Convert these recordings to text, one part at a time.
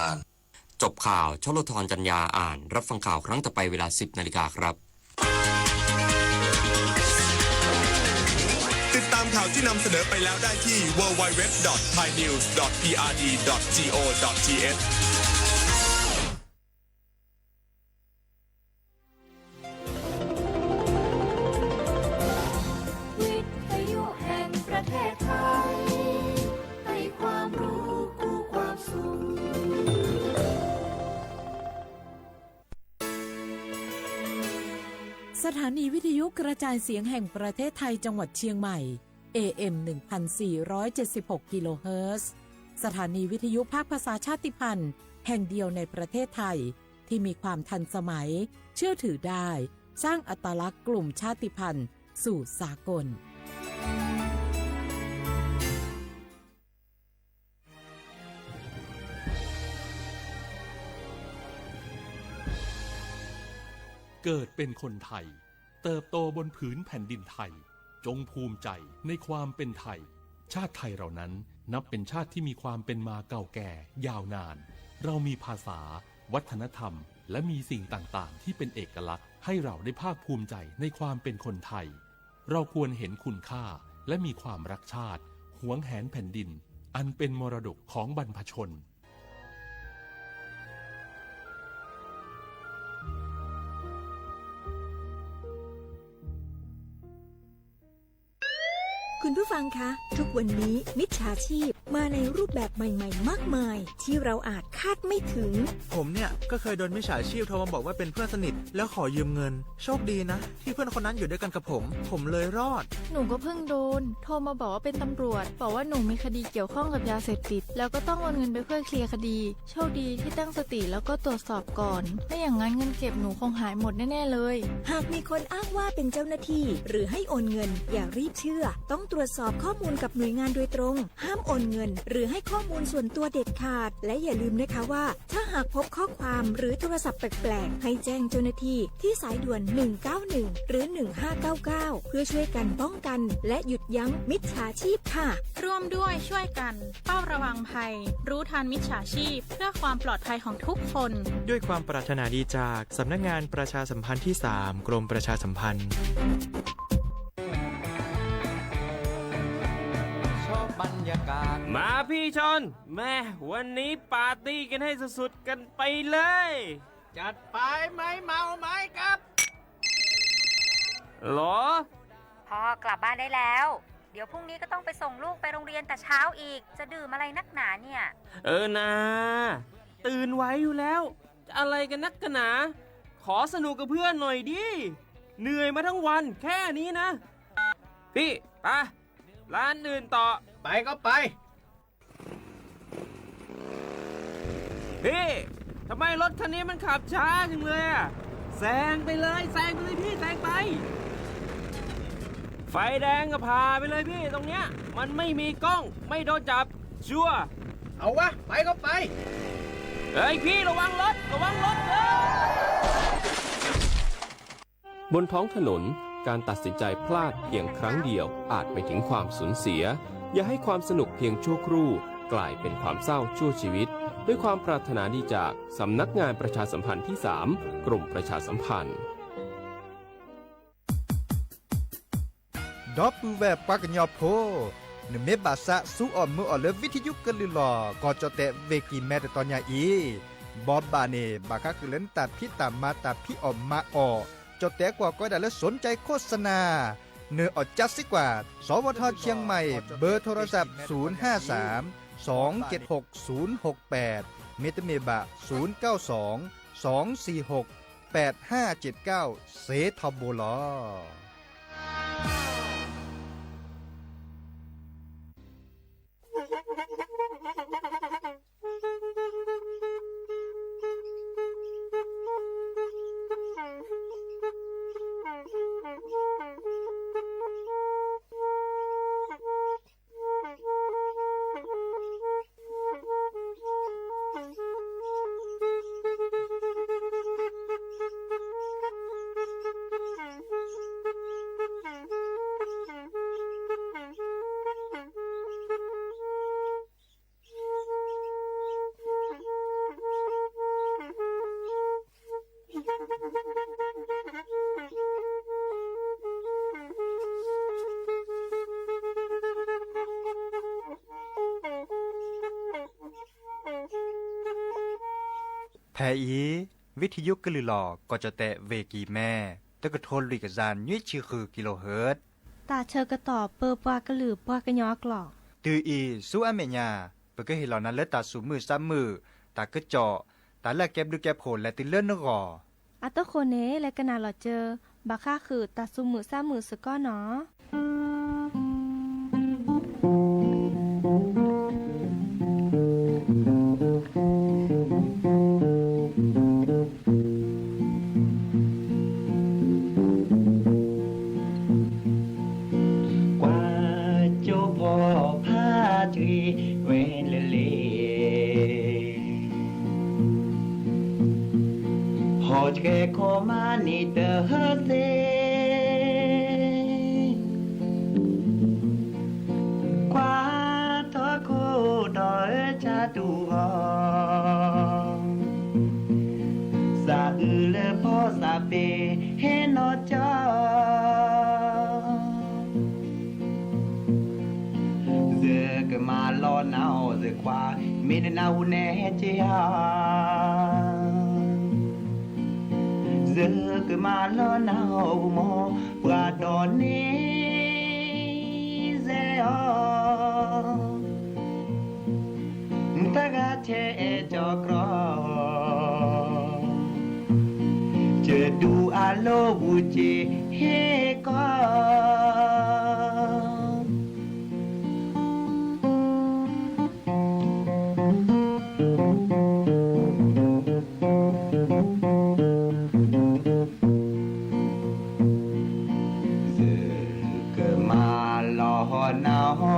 งาน จบข่าว ชลธร จันยา อ่าน รับฟังข่าวครั้งต่อไปเวลา สิบนาฬิกาครับ ติดตามข่าวที่นำเสนอไปแล้วได้ที่ ดับเบิลยู ดับเบิลยู ดับเบิลยู ดอท ไทยนิวส์ ดอท พีอาร์ดี ดอท จี โอ ดอท ที เอช วิทยุแห่งประเทศไทย ให้ความรู้คู่ความสุข สถานีวิทยุกระจายเสียงแห่งประเทศไทยจังหวัดเชียงใหม่ เอ เอ็ม หนึ่งพันสี่ร้อยเจ็ดสิบหก กิโลเฮิรตซ์ สถานีวิทยุภาคภาษาชาติพันธุ์แห่งเดียวในประเทศไทย ที่มีความทันสมัย เชื่อถือได้ สร้างอัตลักษณ์กลุ่มชาติพันธุ์สู่สากล เกิดเป็นคนไทย เติบโตบนผืนแผ่นดินไทย จงภูมิใจในความเป็นไทย ชาติไทยเรานั้นนับเป็นชาติที่มีความเป็นมาเก่าแก่ยาวนาน เรามีภาษา วัฒนธรรม และมีสิ่งต่างๆ ที่เป็นเอกลักษณ์ให้เราได้ภาคภูมิใจในความเป็นคนไทย เราควรเห็นคุณค่าและมีความรักชาติ หวงแหนแผ่นดิน อันเป็นมรดกของบรรพชน คุณผู้ฟังคะ ทุกวันนี้มิจฉาชีพมาในรูปแบบใหม่ๆ มากมาย ที่เราอาจคาดไม่ถึง ผมเนี่ยก็เคยโดนมิจฉาชีพโทรมาบอกว่าเป็นเพื่อนสนิทแล้วขอยืมเงิน โชคดีนะที่เพื่อนคนนั้นอยู่ด้วยกันกับผม ผมเลยรอด หนูก็เพิ่งโดนโทรมาบอกว่าเป็นตำรวจ บอกว่าหนูมีคดีเกี่ยวข้องกับยาเสพติด แล้วก็ต้องโอนเงินไปเพื่อเคลียร์คดี โชคดีที่ตั้งสติแล้วก็ตรวจสอบก่อน ไม่อย่างนั้นเงินเก็บหนูคงหายหมดแน่ๆเลย หากมีคนอ้างว่าเป็นเจ้าหน้าที่ หรือให้โอนเงิน อย่ารีบเชื่อ ต้องตรวจสอบข้อมูลกับหน่วยงานโดยตรง ห้ามโอนเงิน หรือให้ข้อมูลส่วนตัวเด็ดขาด และอย่าลืมนะคะว่า ถ้าหากพบข้อความหรือโทรศัพท์แปลกๆ ให้แจ้งเจ้าหน้าที่ที่สายด่วน หนึ่งเก้าหนึ่ง หรือ หนึ่งห้าเก้าเก้า เพื่อช่วยกันป้องกัน และหยุดยั้งมิจฉาชีพค่ะ ร่วมด้วยช่วยกัน เฝ้าระวังภัย รู้ทันมิจฉาชีพ เพื่อความปลอดภัยของทุกคน ด้วยความปรารถนาดีจากสำนักงานประชาสัมพันธ์ที่สาม กรมประชาสัมพันธ์ มาพี่ชน แม่ วันนี้ปาร์ตี้กันให้สุดๆ กันไปเลย จัดไป ไม่เมาไม่ขับ หรอ พ่อกลับบ้านได้แล้ว เดี๋ยวพรุ่งนี้ก็ต้องไปส่งลูกไปโรงเรียนแต่เช้าอีก จะดื่มอะไรนักหนาเนี่ย เออนา ตื่นไวอยู่แล้ว จะอะไรกันนักกันหนา ขอสนุกกับเพื่อนหน่อยดิ เหนื่อยมาทั้งวันแค่นี้นะ พี่ ไป ร้านอื่นต่อ ไปก็ไป พี่ ทำไมรถคันนี้มันขับช้าจังเลยอะ แซงไปเลย แซงไปเลยพี่ แซงไป ไฟแดงก็ผ่าไปเลยพี่ ตรงเนี้ย มันไม่มีกล้อง ไม่โดนจับ ชัวร์ เอาวะ ไปก็ไป เฮ้ยพี่ ระวังรถ ระวังรถ เฮ้ย บนท้องถนน การตัดสินใจพลาดเพียงครั้งเดียวอาจไปถึงความสูญเสีย อย่าให้ความสนุกเพียงชั่วครู่กลายเป็นความเศร้าชั่วชีวิต ด้วยความปรารถนาดีจากสำนักงานประชาสัมพันธ์ที่สาม กรมประชาสัมพันธ์ ဒီပုၢ်ဝဲၢ်ပှၤကညီဖိ, နမ့ၢ်ဘၣ်သးစူအီၣ်မုာ်အီၣ်လၢ ဝံထယုကလုၢ်လီၤ ကီၢ်ကၠီၣ်တဲၣ်ဝ့ၢ်ကံၢ်မဲတတီၤညါအံၤ, ဘီဘၣ်န့ၣ် ဘၣ်ဃးဃုာ်လၢနတၢ်ဖံးတၢ်မၤတၢ်ဖံးအီၣ်မၤအီၣ်, ကၠီၣ်တဲၣ်ကွၢ်ကီဝဲဒၣ်လၢ สนใจโฆษณา, နအီၣ်ကၠါစ့ကွၢ်, สวท เชียงใหม่, เบอร์โทรศัพท์ ศูนย์ห้าสาม สองเจ็ดหก ศูนย์หกแปด မ့တမ့ၢ်ဘၣ် ศูนย์เก้าสอง สองสี่หก แปดห้าเจ็ดเก้า စ့ထီဘိလီၤ. ဖဲအံၤ ဝံထံယိကလုာ်လီၤ ကီၢ်ကၠီၣ်တဲၣ် ဝ့ၢ်ကံၤမဲ တကထိလွံၢ်ကယၤနွံဆံဃု kilohertz တၢ်ဆၢကတီၢ်ပၢပှၤကလုာ်ပှၤကညီအကျိာ် တုၤအံၤဆူအမဲာ်ညါ ပကဟ့ၣ်လီၤနၤလၢတၢ်သူၣ်မုာ်သးမုာ် တၢ်ကစီၣ် တၢ်လၢအကဲဘျုးကဲဖှိၣ်လဲၤတုၤလၢနဂီၢ် အတဃိန့ၣ် လဲၤကနၣ်လီၤစၢၤ ဘၣ်ဃးဃုာ်တၢ်သူၣ်မုာ်သးမုာ်စ့ၢ်ကီးနီၤ. ကွၢ်ကၠိဖီဖးထွံၣ်ဝဲလၢလ့ ဟီၣ်ဆှဲးခီမးနံၤတဟၢသ့ ကွၢ်ထီၣ်ခိၣ်ဒီးအၢဆါတူၢ်ဂီၤ သးအုးလၢဖီသးပ့ၤဟဲနီၢ်ကၠီ ယကမၤလီၤနၤအီၤယခွါ မ့ၢ်နနၢ်ဟူန့ၣ်က့ၤဧါ ယကမၤလီၤနၤအီၤဂီၢ်မီၢ် ပှၤဒီးန့ၣ်စဲအီၤ တဂၤထဲအဲၣ်ကၠီကြီ ယဒူအလိၤဝူက့ၤဟ့ၣ်ကီး ယကမၤလီၤနၤအီၤ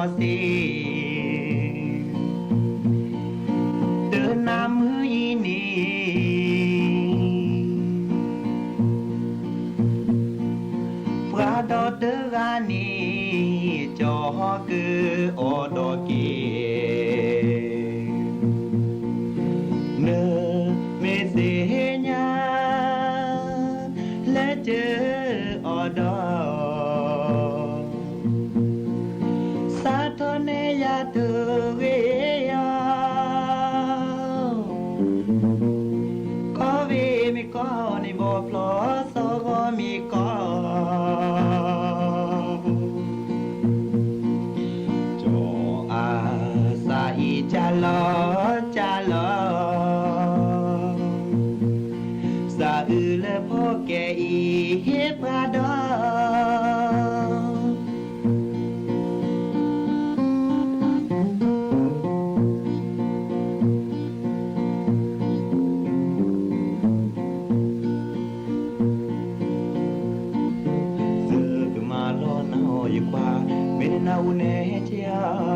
ဂီၢ်မီၢ်သ့ တနၤမုၢ်အံၤန့ၣ် ပှၤဒီတဂၤန့ၣ် ကၠီၤဟီၣ်ကအီၣ်ဒီးက့ၤ နမ့ၢ်သ့ၣ်ညါ လၢကၠီၤအီၣ်ဒီး စးထီၣ်န့ၢ်ယၤတဂ့ၤဧါ ကီၢ်ဝ့ၢ်မ့ၢ်ကီၢ်န့ၣ် ဘီၣ်ဖျီသီဂီၤမ့ၢ်ကီၢ် ကၠီၤအသးအံၤကၢ်လီၤကၢ်လီၤ သးအုးလၢဖီကဲအံၤ ဟ့ၣ်ပှၤဒီး ယကမၤလီၤနၤအီၤယခွါ မ့ၢ်နနၢ်ဟူန့ၣ်က့ၤဧါ ယ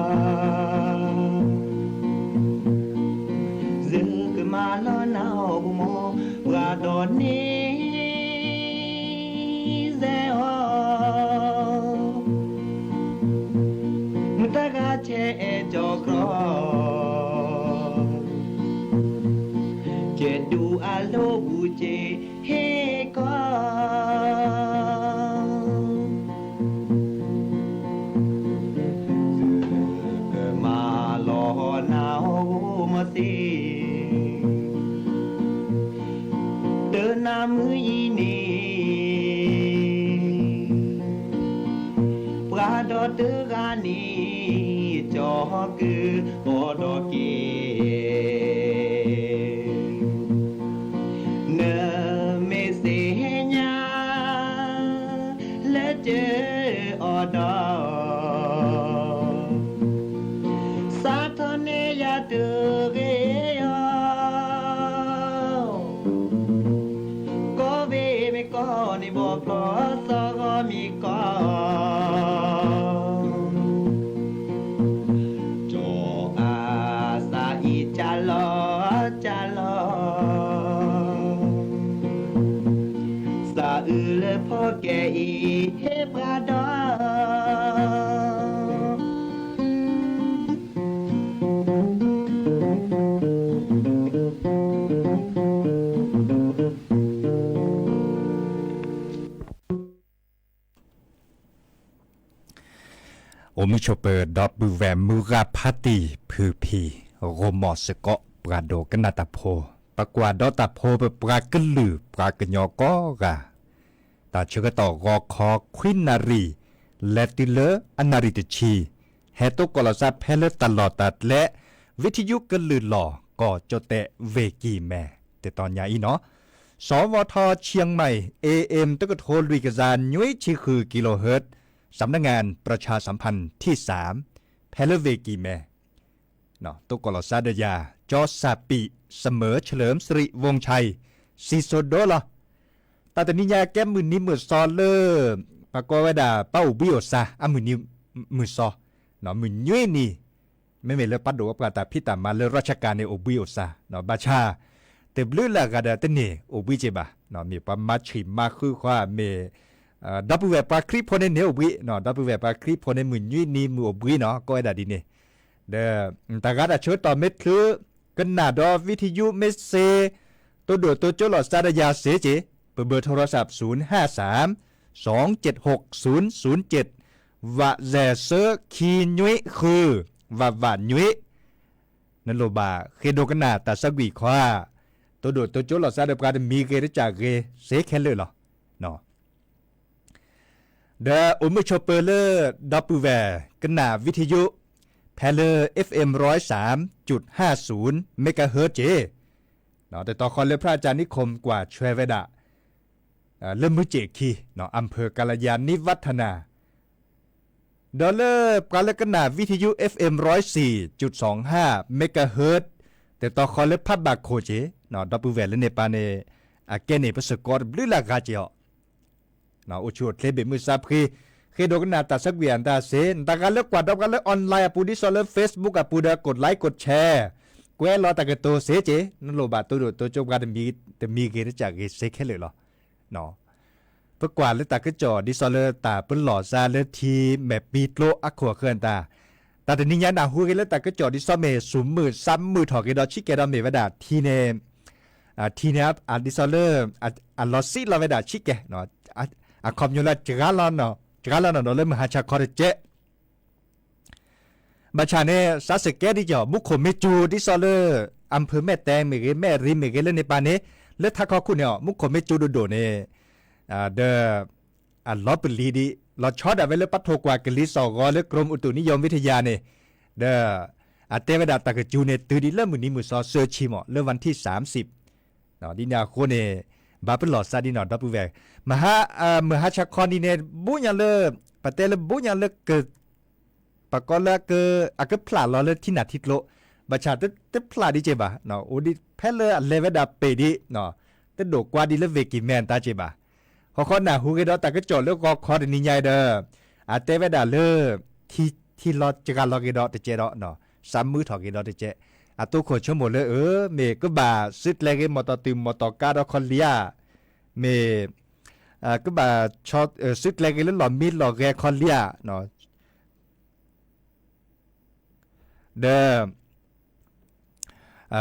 ကမၤလီၤနၤအီၤဂီၢ်မီၢ် ပှၤဒီးန့ၣ်စဲအီၤ မုၢ်တဂၤထဲအဲၣ်ကၠီၤကြီ ကဲဒူအလိၤဝူက့ၤဟ့ၣ်ကီး ယကမၤလီၤနၤအီၤဂီၢ်မီၢ်သ့ တနၤမုၢ်အံၤန့ၣ် ပှၤဒီတဂၤန့ၣ် ကၠီၤဟီၣ်ကအီၣ်ဒီးက့ၤ နမ့ၢ်သ့ၣ်ညါ လၢကၠီၤအီၣ်ဒီး စးထီၣ်န့ၢ်ယၤတဂ့ၤဧါ ကီၢ်ဝ့ၢ်မ့ၢ်ကီၢ်န့ၣ် ဘီၣ်ဖျီသီဂီၤမ့ၢ်ကီၢ် ကၠီၤအသးအံၤကၢ်လီၤကၢ်လီၤ သးအုးလၢဖီကဲအံၤ ဟ့ၣ်ပှၤဒီး အိၣ်မုာ်ဆိးပၢၤ ဒီပုၢ်ဝဲၢ်မုၢ်ဂၤဖးတံၢ် ဖုဖံ ဂီၢ်မီၢ်စ့ၢ်ကီး ပှၤဒိကနၣ်တၢ်ဖိ ပကွၢ်ဒီးတၢ်ဖိ ပပှၤကလုာ်ပှၤကညီကိးဂၤ, တၢ်ဆၢကတီၢ်ဂီၤခီခွံနၣ်ရံၣ် လဲၤတုၤလၢအနၣ်ရံၣ်တဆံ, ဟဲတိကိးလီၤသးဖဲလၢတၢ်လီၢ်တၢ်ကျဲ ဝံထယုကလုၢ်လီၢ် ကီၢ်ကၠီၣ်တဲၣ်ဝ့ၢ်ကံၢ်မဲ, တတီၤညါအံၤနီၤ, စီၤဝီၤထီ เชียงใหม่ เอเอ็ม တကထိလွံၢ်ကယၤနွံဆံဃု กิโลเฮิรตซ์ สำนักงานประชาสัมพันธ์ที่สาม ဖဲလၢဝ့ၢ်ကံၢ်မဲ တိကိးလီၤသးဒီးယၤ ကၠီစၢ်ပံးစမၢၣ် เฉลิมสิริวงศ์ชัย စံၣ်စိၤဒိလီၤ. တၢ်တနံၤညါကဲမုၢ်နံၤမုၢ်သီလၢ ပကိးဝဲဒၣ်ပအိၣ်ဘှံးအိၣ်သါ အမုၢ်နံၤမုၢ်သီ, မုၢ်နွံနံၤ, မ့မ့ၢ်လၢပှၤဒိၣ်ပှၤတၢ်ဖံးတၢ်မၤလၢ ราชการ န့ၣ် အိၣ်ဘှံးအိၣ်သါ, ဘၣ်ဆၣ် တဘျုးလၢအဂၤဒီးတန့ၢ်အိၣ်ဘှံးက့ဘၣ်, မ့ၢ်ပှၤမၤဆံးမၤဃုဃီဧါ, မ့ၢ် ဒီပုၢ်ဝဲၢ်ပှၤခရံာ်ဖိန့ၣ်န့ၢ်အိၣ်ဘှံး, ဒီပုၢ်ဝဲၢ်ပှၤခရံာ်ဖိန့ၣ် မုၢ်နွံနံၤမုၢ်အိၣ်ဘှံးနီၤ ကိးဝဲဒၣ်ဒ်န့ၣ်, ဒီး တၢ်ဂၤတၢ်ဆၢကတီၢ်မ့ၢ်ချုး ကနၣ်ဒီး ဝံထယုမ့ၢ်စ့ တိဒိၣ်တိကၠိလီၤသးဒီးယၤစ့က့, ပဘၢၣ် โทรศัพท์ ศูนย์ห้าสาม สองเจ็ดหก ศูนย์ศูนย์เจ็ด ဝး ယဲၢ်ဆၢခံနွံဃု ဝးဝးနွံ, နလိၣ်ဘၣ်ဃ့ဒိကနၣ်တၢ်သးကွံာ်ခီဧါ, တိဒိၣ်တိကၠိလီၤသးဒီးပှၤတမံၤဂ့ၤတစၢ်ဂ့ၤ စ့ခဲလၢာ်လီၤ. ဒီးအိၣ်မုာ်ဆိးပၢၤလၢ ဒီပုၢ်ဝဲၢ်ကနၣ်ဝံထယု ဖဲလၢ เอฟเอ็ม ร้อยสามจุดห้าศูนย์ เมกะเฮิรตซ์ က့, တတီၤဃီလၢ พระอาจารย์นิคม ကွၢ်ဆွဲဝဲဒၣ် လၢမုၢ်စ့ၣ်ခံ อำเภอกัลยาณิวัฒนา ဒီးလၢပှၤလၢကနၣ် ဝံထယု เอฟเอ็ม ร้อยสี่จุดสองห้า เมกะเฮิรตซ์ တတီၤဃီလၢဖးဘၣ်ခိၣ်က့, ဒီပုၢ်ဝဲၢ်လၢန့ၣ်ပၢ်န့ၣ် အကဲန့ၣ်ပစ့ၢ်ကီးတဘျုးလၢအဂၤက့အီၤ အိၣ်ဆူၣ်အိၣ်ချ့ဘ့ၣ်မုၢ်သးဖှံ, ဃ့ဒိကနၣ်တၢ်သးကွံာ်အတၢ်စ့, တၢ်ဂၤလၢကွၢ်ဒီးပှၤလၢ online အပူၤ ဒ်သိးလၢ Facebook အပူၤဒီး กดไลค์ กดแชร์ ကွဲးလီၤတၢ်ကတိၤစ့က့, နလိၣ်ဘၣ်တိဒိၣ်တိကၠိပှၤတမံၤဂ့ၤတစၢ်ဂ့ၤစ့ခဲလၢာ်လီၤ. ပကွၢ်လၢတၢ်ကစီၣ်ဒ်သိးလၢတၢ်ပလီၢ်သးလၢထံမဲာ်ပံၤကျိအခိၣ်အဃၢၤတၢ်, တၢ်တနံၤညါနၢ်ဟူဂ့ၤလၢတၢ်ကစီၣ်ဒ်သိးမ့ၢ်စူၤမုာ်သးမုာ်ထီၣ်က့ၤဒီးဆံးကဲဒီးမ့ၢ်ဝဲဒၣ်ထံန့ၣ်, ထံန့ၣ် ဒ်သိးလၢ အလီၤစံးလီၤဝဲဒၣ်ဆံးကဲ, အခီပညီလၢ စှၤလီၤနီၢ်ဒီးလၢမုၢ်ဟါဆါခီတကဲ ဘၣ်ဆၣ်န့ၣ် စးစကဲဒ်ကီး မူခိၣ်မ့ၢ်စူၤ ဒ်သိးလၢ อำเภอแม่แตง မ့ၢ်ဂ့ၤ แม่ริม မ့ၢ်ဂ့ၤလၢန့ၣ်ပၢ်န့ၣ် လၢထးခီခိၣ်န့ၣ် မူခိၣ်မ့ၢ်စူၤဒိၣ်ဒိၣ်န့ၣ်, ဒီး အလီၤပလံၤဒ် လီၤဆီဒၣ်ဝဲလၢပထိၣ်ကွၢ်ကလံၤစိးဂီၤလၢ กรมอุตุนิยมวิทยาန့ၣ်, ဒီး အတဲဝဲဒၣ်တၢ်ကစူၤန့ၣ် တုၤဒံးလၢမုၢ်နံၤမုၢ်သီ သၢဆံမး လၢ วันที่สามสิบ ဒ်န့ၣ်အဃိန့ၣ် ဘၣ်ပလီၢ်သးဒ်နီၢ်ဒီပုၢ်ဝဲၢ်, မဟါ, မုၢ်ဟါဆါခီနံၤန့ၣ် ဘူးညါလၢ, ပတဲလၢဘူးညါလၢက, ပကိးလၢအကဖျးလီၤလၢထံနၢ်ထံကျိ, ဘၣ်ဆၣ်တဖျးဒံးက့ဘၣ်, အိၣ်ဒံးဖဲလၢအလဲၤဝဲဒၣ်ပ့ၤဒံး, တဒိၣ်ကွၢ်ဒံးလၢဝ့ၢ်ကံၢ်မဲအတၢ်က့ဘၣ်, ဃီဃီနၢ်ဟူဂ့ၤဒီးတၢ်ကစီၣ်လၢဂီၤခီတနံၤညါအံၤဒီး, အတဲဝဲဒၣ်လၢ ထံလီၤစှၤလီၤဂ့ၤဒီးတကဲဒီး, သးမုာ်ထီၣ်ဂ့ၤဒီးတကဲ, အသိခိၣ်ဆိကမိၣ်လၢအၢ မ့ၢ်ကဘၣ်စုကျဲၤဂ့ၤမီၢ်တီၢ်တုၤမီၢ်တီၢ်ကါဒီးခီလံဧါ, မ့ၢ် ကဘၣ်စုကျဲၤဂ့ၤလၢလီၢ်မံလီၢ်ဂဲၤခီလံဧါ, ဒီး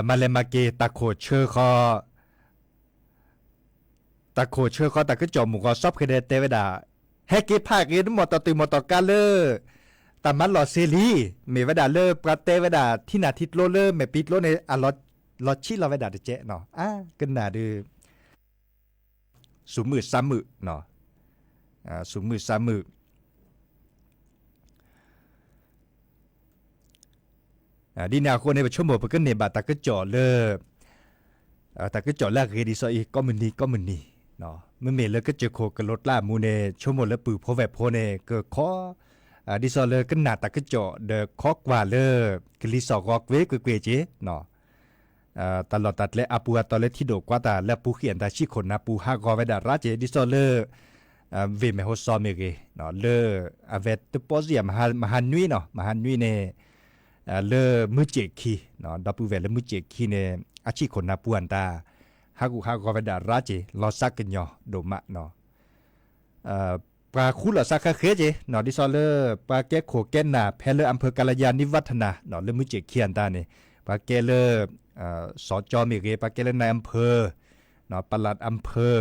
မၤလဲၤမၤက့ၤတၢ်ခိၣ်ဆၢဃီ တၢ်ခိၣ်ဆၢဃီတၢ်ကစီၣ်မုၢ်ဂီၤစီဖှ့ဒီးတဲဝဲဒၣ်, ဟဲက့ၤဖးဂ့ၤမီၢ်တီၢ်တုၤမီၢ်တီၢ်ကါလၢ တၢ်မၤလီၢ်စ့လံ, မ့ၢ်ဝဲဒၣ်လၢပှၤတဲဝဲဒၣ်ထံနၢ်ထံကျိလၢမဲာ်ပံၤကျိန့ၣ် အလီၤဆံးလီၤဝဲဒၣ်တကဲ, အါကနၣ်ဒီး စူၤမုာ်သးမုာ်, စူၤမုာ်သးမုာ် ဒ်န့ၣ်အဃိန့ၣ် ပဆိကမိၣ်ပကန့ၢ်ဘၣ်တၢ်ကစီၣ်လၢ, တၢ်ကစီၣ်လၢအဂ့ၤဒ်သိးအံၤ ကိးမုၢ်နံၤကိးမုၢ်နံၤ, မ့မ့ၢ်လၢကစၢၢ်ခိၣ်ကလိၤကျါအမူန့ၣ် ဆိကမိၣ်လၢပုၢ်ဖိဝဲၢ်ဖိန့ၣ် ကခီ, ဒ်သိးလၢကနၣ်တၢ်ကစီၣ်ဒီးခီကွၢ်လၢ ကလံၤစိးဂီၤကွ့ၢ်ကွ့ၢ်ကွ့ၢ်က့ၤ တၢ်လီၢ်တၢ်ကျဲအပူၤအတီၤလၢထံဒိၣ်ကွၢ်တၢ်လၢအပူၤဃံအတၢ်ဆံးခိၣ်နၢ်ပူၤဟးဂီၤဝဲဒၣ်ရၣ်က့ၤ ဒ်သိးလၢ ဝ့ၢ်မဲာ်ဟိစီမ့ၢ်ဂ့ၤ, လၢအဝဲတပီၢ်စံၣ် မဟါနွံနီၤ မဟါနွံန့ၣ်, လၢမုၢ်စ့ၣ်ခံ, ဒီပုၢ်ဝဲၢ်လၢမုၢ်စ့ၣ်ခံန့ၣ် အဆံးခိၣ်နၢ်ပူၤအတၢ် ဟးဂူာ်ဟးဂီၤဝဲဒၣ်ရၣ်က့ၤ လီၤသးကညီၤဒိၣ်မးနီၤ ပှၤဃူလိာ်သးဃဲဃဲက့ၤနီၤ ဒ်သိးလၢ ပှၤကဲခိၣ်ကဲနၢ်ဖဲလၢ อำเภอกัลยาณิวัฒนา နီၤ လၢမုၢ်စ့ၣ်ခံအတၢ်န့ၣ် ပှၤကဲလၢ စီၤကၠီမ့ၢ်ဂ့ၤ ပှၤကဲလၢ นายอำเภอ နီၤ ปลัดอำเภอ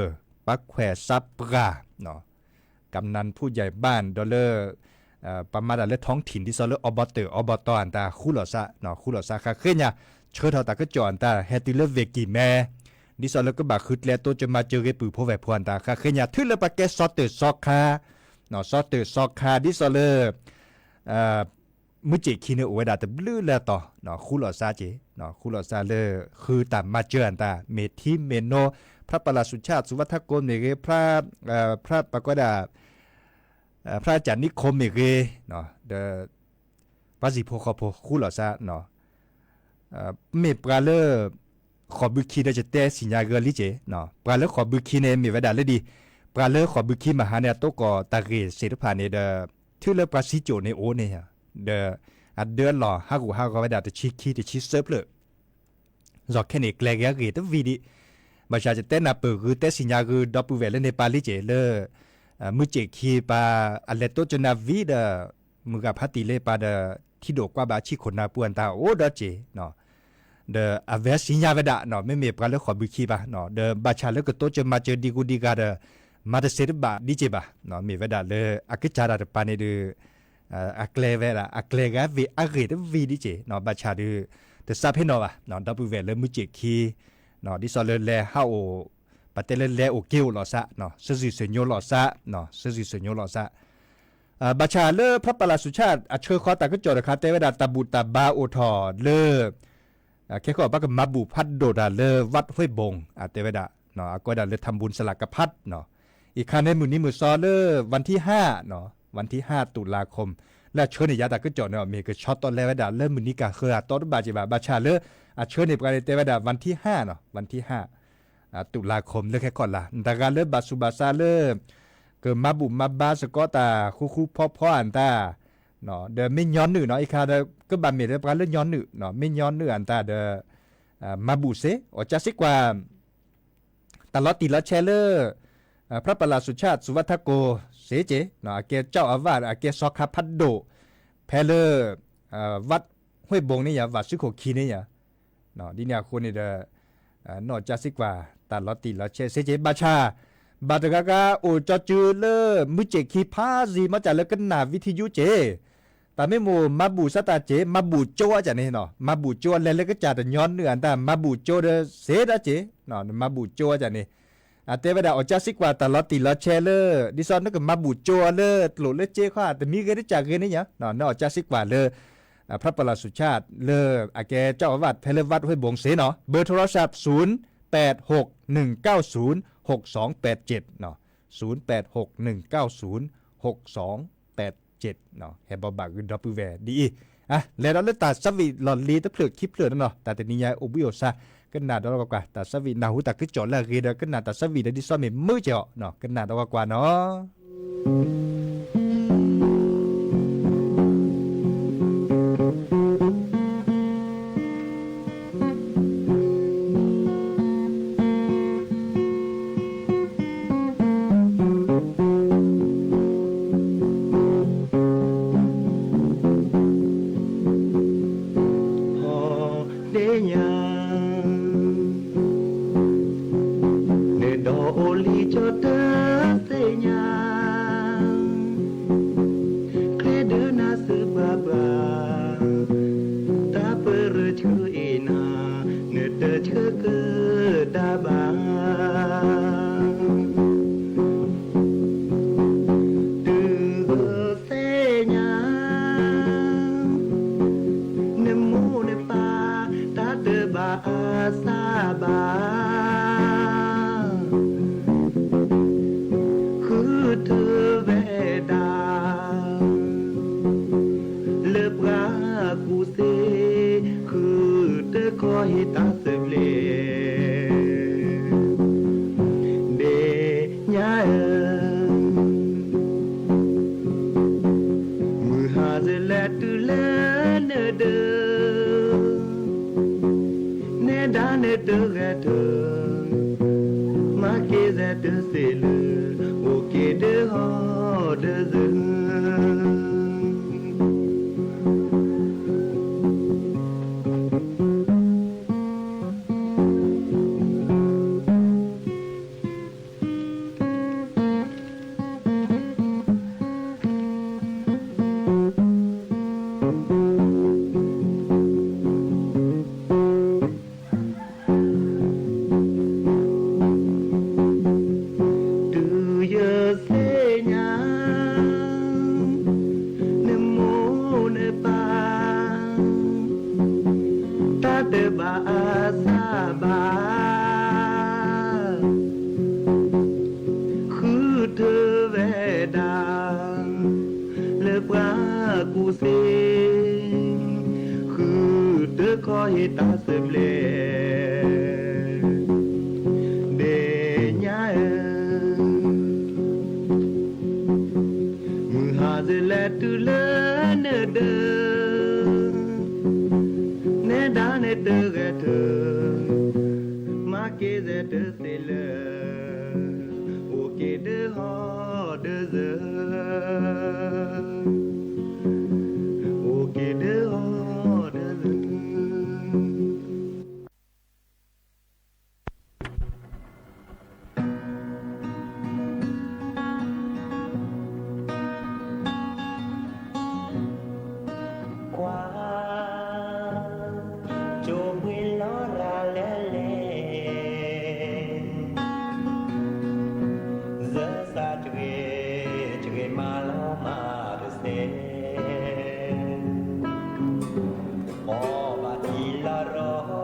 ပှၤခွဲးစးပှၢ် နီၤ กำนันผู้ใหญ่บ้าน ဒီးလၢ ပှၤမၤတၢ်လၢ ท้องถิ่น ဒ်သိးလၢ อบต อบต အတၢ်ဃူလိာ်သး နီၤ ဃူလိာ်သးဃဲဃဲညါ ဆှၢထီၣ်တၢ်ကစီၣ်အတၢ် ဟဲတုၤလၢ Vicky မဲ ဒ်သိးလၢကဘၣ်ဃုကျဲတိစၢၤမၤစၢၤဂ့ၤ ပုၢ်ဖိဝဲၢ်ဖိအတၢ် ဃၣ်ဃ့ညါ ထုးလၢပှၤကဲစီၤတၢၢ်စီၤခါ, စီၤတၢၢ်စီၤခါ ဒ်သိးလၢ မုၢ်စ့ၣ်ခံန့ၣ်အိၣ်ဝဲဒၣ်တဘျုးလၢအတီၤ, ဃူလိာ်စါက့ၤ, ဃူလိာ်စါလၢ ဃုတၢ်မၤစၢၤအတၢ် မ့ၢ်ထံမ့ၢ်နိ, ဖျါပလၢ်စူၤဆၣ် စူၤဝါထၢကိးမ့ၢ်ဂ့ၤ, ဖျါ ပှၤကီဒၣ် ဖျါကၢ်နံၣ်ခိၣ်မ့ၢ်ဂ့ၤ, ဒီး ပှၤစံၣ်ဖိဃီဖိဃူလိာ်စါ, မ့ၢ်ပှၤလၢ ဃိာ်ဘုခံဒီး ယတဲစံၣ်ညါဂ့ၤလံက့ၤ, ပှၤလၢဃိာ်ဘုခံန့ၣ် မ့ၢ်ဝဲဒၣ်လၢဒ် ပှၤလၢဃိာ်ဘုခံမဟါန့ၣ် အတိကီၢ်တၢ်ဂ့ၢ်စ့ၢ်တဖၣ်န့ၣ်ဒီး ထုးလၢပှၤစံကၠိၣ်န့ၣ်အိၣ်န့ၣ်, ဒီး အဒၢအလီၢ်ဟးဂူာ်ဟးဂီၤဝဲဒၣ်တဆံခံတဆံသၢဖျၢၣ် ယီၤခဲန့ၣ် ကျဲဂ့ၤအဂ့ၢ်တဝံၤဒံး, ဘၣ်ဆၣ်ယတဲနၢ်ပၢၢ်ဂ့ၤတဲစံၣ်ညါဂ့ၤ ဒီပုၢ်ဝဲၢ်လၢန့ၣ်ပၢ်လံက့ၤလၢ မုၢ်စ့ၣ်ခံပၢ် အလဲၤတိစၢၤနၤဝံၤဒီး မုၢ်ဂၤဖးတံၢ်လၢပၢ်ဒီး ထံဒိၣ်ကွၢ်ဘၣ်ဆံခိၣ်နၢ်ပူၤအတၢ်အိၣ်ဒီးက့ၤ, ဒီးအဝဲစံၣ်ညါဝဲဒၣ် မ့မ့ၢ်ပှၤလၢဃိာ်ဘုခံဘၣ်, ဒီးဘၣ်ဆၣ်လၢကတိစၢၤမၤစၢၤဒံဂုၤဒံဂၤဒီး မၤတစဲးတဘၣ်ဒံးက့ၤဘၣ်, မ့ၢ်ဝဲဒၣ်လၢအကစၢ်တၢ်တပၤန့ၣ်ဒီး အကျဲဝဲဒၣ် အကျဲဂ့ၤအဂ့ၢ်တဝံၤဒံးက့ၤ, ဘၣ်ဆၣ်ဒီး တစးဖဲနီၤဘၣ်, ဒီပုၢ်ဝဲၢ်လၢမုၢ်စ့ၣ်ခံ ဒ်သိးလၢလဲၤဟးအိၣ် ပတဲလၢလဲၤအိၣ်က့ၤအိၣ်လိာ်စါ, စၢၤစံၣ်စၢၤညိလိာ်စါ, စၢၤစံၣ်စၢၤညိလိာ်စါ ဘၣ်ဆၣ်လၢဖျါပလၢ်စူၤဆၣ် အဆှၢဃီတၢ်ကစီၣ်တခါတဲဝဲဒၣ် တၢ်ဘူၣ်တၢ်ဘါအိၣ်ထီၣ်လၢ ခဲကီးပကမၤဘူၣ်ဖးဒိၣ်တၢ်လၢ ဝးဝ့ၢ်ဘိၣ် အတဲဝဲဒၣ် အကိးဒၣ်လၢ ထမ်ဘူၣ်စလၢကဖး အံၤခါန့ၣ် မုၢ်နံၤမုၢ်စီလၢ ဝၣ်ထံၣ်ဟါ ဝၣ်ထံၣ်ဟါ တုလါခိမ် လၢအဆှၢန့ၢ်ယၤတၢ်ကစီၣ်န့ၣ် မ့ၢ်ကဆီတီလဲဝဲဒၣ်လၢမုၢ်နံၤကၢ်ဃၢၤအတီတဘၣ်က့ၤဘၣ်, ဘၣ်ဆၣ်လၢ အဆှၢန့ၢ်ပှၤန့ၣ်တဲဝဲဒၣ် ဝၣ်ထံၣ်ဟါ ဝၣ်ထံၣ်ဟါ တုလါခိမ်လၢခဲကီးလၢ တဂၤလၢဘၣ်ဆူးဘၣ်ဆါလၢ ကမၤဘူၣ်မၤဘါစ့ၢ်ကီးတၢ်ဃူဃူဖိးဖိးအတၢ် ဒီးမ့ၢ်ညီနုၢ်နီၤ အံၤခါဒီး ကဘၣ်မ့ၢ်လၢပှၤလၢညီနုၢ် မ့ၢ်ညီနုၢ်အတၢ်ဒီး မၤဘူၣ်စ့ၢ် အီၣ်ကၢစ့ၢ်ကွၢ် တၢ်လီၤတံၢ်လီၤဆဲးလၢ ဖျါပလၢ်စူၤဆၣ် စူၤဝါထၢကိးစ့ၢ်ကီး အကဲကၠီအဝၣ် အကဲစီၤခါဖးဒိၣ် ဖဲလၢ ဝးဝ့ၢ်ဘိၣ်န့ၣ်ယါ ဝးစုခိၣ်ခံန့ၣ်ယါ ဒ်န့ၣ်အဃိန့ၣ်ဒီး နီၢ်ကၢစ့ၢ်ကွၢ် တၢ်လီၤတံၢ်လီၤဆဲးစ့ၢ်ကီး ဘၣ်ဆၣ် ဘၣ်တဂၤဂၤအိၣ်ကၠီစုလၢ မုၢ်စ့ၣ်ခံဖးယံၤ မ့ၢ်ကၢ်လၢကနၣ်ဝံထံယူက့ၢ် တၢ်မ့ၢ်မိၢ်မၤဘူၣ်စါတၢ်က့ၢ် မၤဘူၣ်ကၠိအကၢ်န့ၣ် မၤဘူၣ်ကၠိအလဲၤလၢကစၢ်တညီနုၢ်အတၢ် မၤဘူၣ်ကၠိဒီးစ့တၢ်က့ၢ် မၤဘူၣ်ကၠိအကၢ်န့ၣ် အတဲဝဲဒၣ် အီၣ်ကၢစ့ၢ်ကွၢ်တၢ်လီၤတံၢ်လီၤဆဲးလၢ ဒ်သိးနကမၤဘူၣ်ကၠိအီၤလၢကျိၣ်လၢစ့ခီ တမံၤဂ့ၤတကၢ်ဂ့ၤန့ၣ်ယါ နအီၣ်ကၢစ့ၢ်ကွၢ်လၢ ဖျါပလၢ်စူၤဆၣ်လၢ အကဲကၠီအဝၣ် ဖဲလၢဝးဝ့ၢ်ဘိၣ်စ့ၢ်နီၤ ဘၢၣ်ထိရၢၡၢပ်ၣ် သုၣ်ပၢၣ်ဟူၣ်ၼိုင်ၣ်ၵဝ်ၣ်သုၣ် ႁူၣ်သွင်ပၢၣ်ၸဵတ်း သုၣ်ပၢၣ်ဟူၣ်ၼိုင်ၣ်ၵဝ်ၣ်သုၣ် ႁူၣ်သွင်ပၢၣ်ၸဵတ်း ဟဲဘိးဘၣ်ဂ့ၤဒီပုၢ်ဝဲၢ်ဒ်အံၤ လဲၤဒီးလၢတၢ်ဆၢဝံၤလီၢ်လံၤတဖျၢၣ်ခံဖျၢၣ်နီၤ တၢ်တနံၤညါအိၣ်ဘှံးအိၣ်ဆါ ကနၣ်ဒီးကွၢ်ကွၢ် တၢ်ဆၢဝံၤနၢ်ဟူတၢ်ကစီၣ်လၢအဂ့ၤဒီး ကနၣ်တၢ်ဆၢဝံၤဒီးဒ်သိးမ့ၢ်မုာ်က့ၤအီၤ ကနၣ်ဒီးကွၢ်ကွၢ်နီၤ သ့ၣ်ညါ နဒီးအိၣ်လံကၠီတသ့ၣ်ညါ ချ့ဒၢနၤစၢၤဘၣ်ဘၣ် တၢ်ပရၢဆှၢအံၤနၤ နတဆှၢကဒါဘၣ် တုၤသ့ၣ်ညါ နမိၢ်နပၢ် တၢ်တဘၣ်အါစၢ်ဘၣ် ဃုထၢဝဲဒၣ် လၢပှၤကူၣ်သ့ ဃုတခီဟ့ၣ်တၢ်သဘျ့ ဒ့ၣ်ညါဧၢ မုၢ်ဟါစလဲၤတုၤလၢနဒၢး နဲဒၣ်နတဂဲၤထၢၣ် မၤက့ၤစဲတစ့ၢ်လၢ အိၣ်က့ၤဒၢဟီၣ်ဒၢသု ဘၣ် ဃုထၢဝဲဒၣ် လၢပှၤကူၣ်သ့, ဃုထၢခီဟ့ၣ်တၢ်စၢၤဘျဲၣ် ဒဲးညါဧၢ, မုၢ်ဟါစလဲၤတုၤလၢနဒၢး, နဲဒၣ်နဲတဂဲၤထၢ, မၤက့ၤစဲတသ့လၢ, အိၣ်က့ၤဒၢဟီၣ်ဒၢစၢၤ, အိၣ်က့ၤဒၢဟီၣ်ဒၢစၢၤ. ကွၢ် ကၠိပှ့ၤလီၤရၤလၢလဲၣ်, စၢစးတဂ့ၤ, တဂ့ၤမၤလီၤမၤတစဲး, အီၣ်ဘၣ်ထံလီၤရီ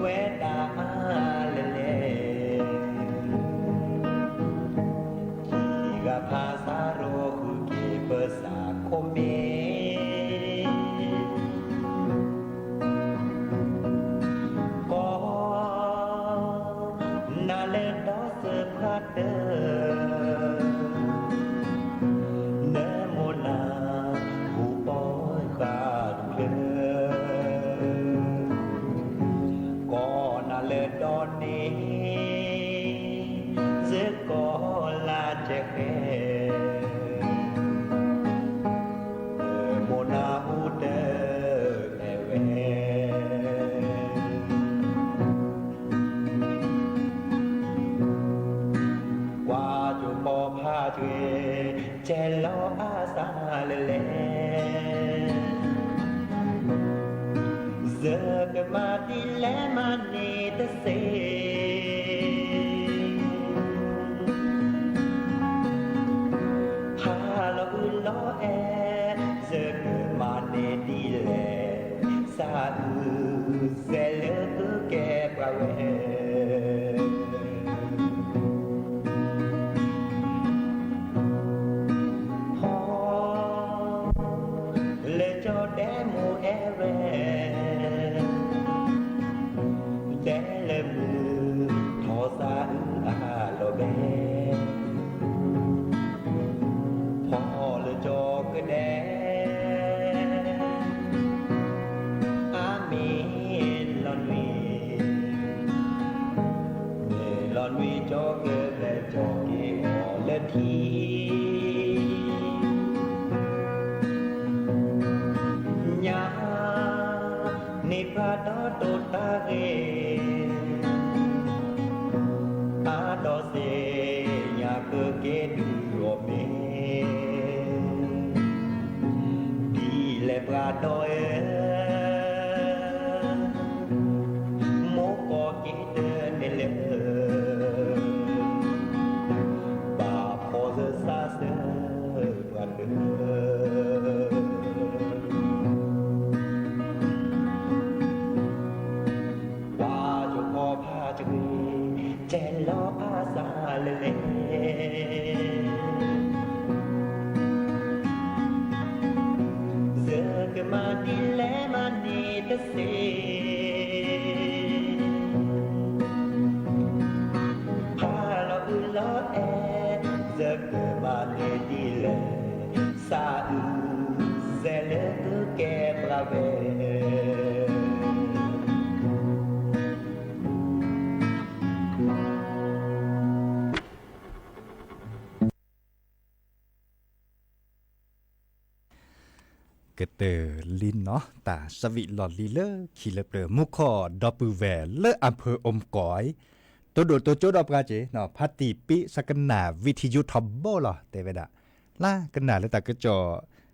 ဝဲဒၣ်အါလၢလဲၣ်, ခံဂၤဖးစးရိၤဃုက့ၤပစးခိၣ်မ့ၢ် ကီ နၤလၢဒီစၢဖးတၢၢ် နမိၢ်နၤ ဟူပီဃာ်တဖျၢၣ် ကီနၤလၢဒီန့ၣ် စၢကီလါကဲဃဲ မိၢ်နၤဟူတၢ်လဲၤဝဲ ကွၢ်ကၠိဖီဖးတဂ့ၤ ကဲလီၤအါစးလၢလဲၣ် စၢကမၤဒ်လဲၣ်မၤန့ၢ်တစ့ ဖးလီၤအုးလီၤအဲၣ် စၢကမၤန့ၢ်ဒ်လဲၣ် စးအုးစဲလၢကကဲပှၤဝဲ ဟီ လၢကၠီဒဲမူအဲၣ်ဝဲ ဒဲလၢမုၢ် ထီၣ်စးအုးအလီၤဘဲ ဖီလၢကၠီကဒဲ အါမ့ၢ်လီၤနွံ မ့ၢ်လီၤနွံကၠီကလဲၤကၠီက့ၤအီၤလၢထံ ညါ န့ၢ်ပှၤဒီးတိၢ်တၢ်ဂ့ၤ အါဒီးစ့ ညါကက့ၤဒုးအီၤမ့ၢ် ဒ်လဲၣ်ပှၤဒီးဧၢ မိၢ်ကီၢ်က့ၤတန့ၢ်လၢ ဘၣ်ဖီၣ်စၢစးစၢပှၤတ ကွၢ်ကၠိဖီဖးတဂ့ၤ ကဲလီၤအါစးလၢလဲၣ် စၢကမၤဒ်လဲၣ်မၤန့ၢ်တစ့ ဖးလီၤအုးလီၤအဲၣ် စၢကမၤန့ၢ်ဒ်လဲၣ် စးအုးစဲလၢကကဲပှၤဝဲ ကတၢၢ်လံနီၤ တၢ်ဆၢဝံၣ်လီၢ်လံၤလၢခံလၢပျၢၤ မူခိၣ်ဒီပုၢ်ဝဲၢ်လၢအဖၢၣ်အိၣ်မူကီၢ်အံၤ တိၢ်ဒိၣ်တိၢ်ကၠိဒီးပှၤက့ၤ ဖါတံၢ်ပံး ဆၢကနၣ် ဝံထံယိထီဘိလီၤ တဲဝဲဒၣ် လၢကနၣ်လၢတၢ်ကစီၣ်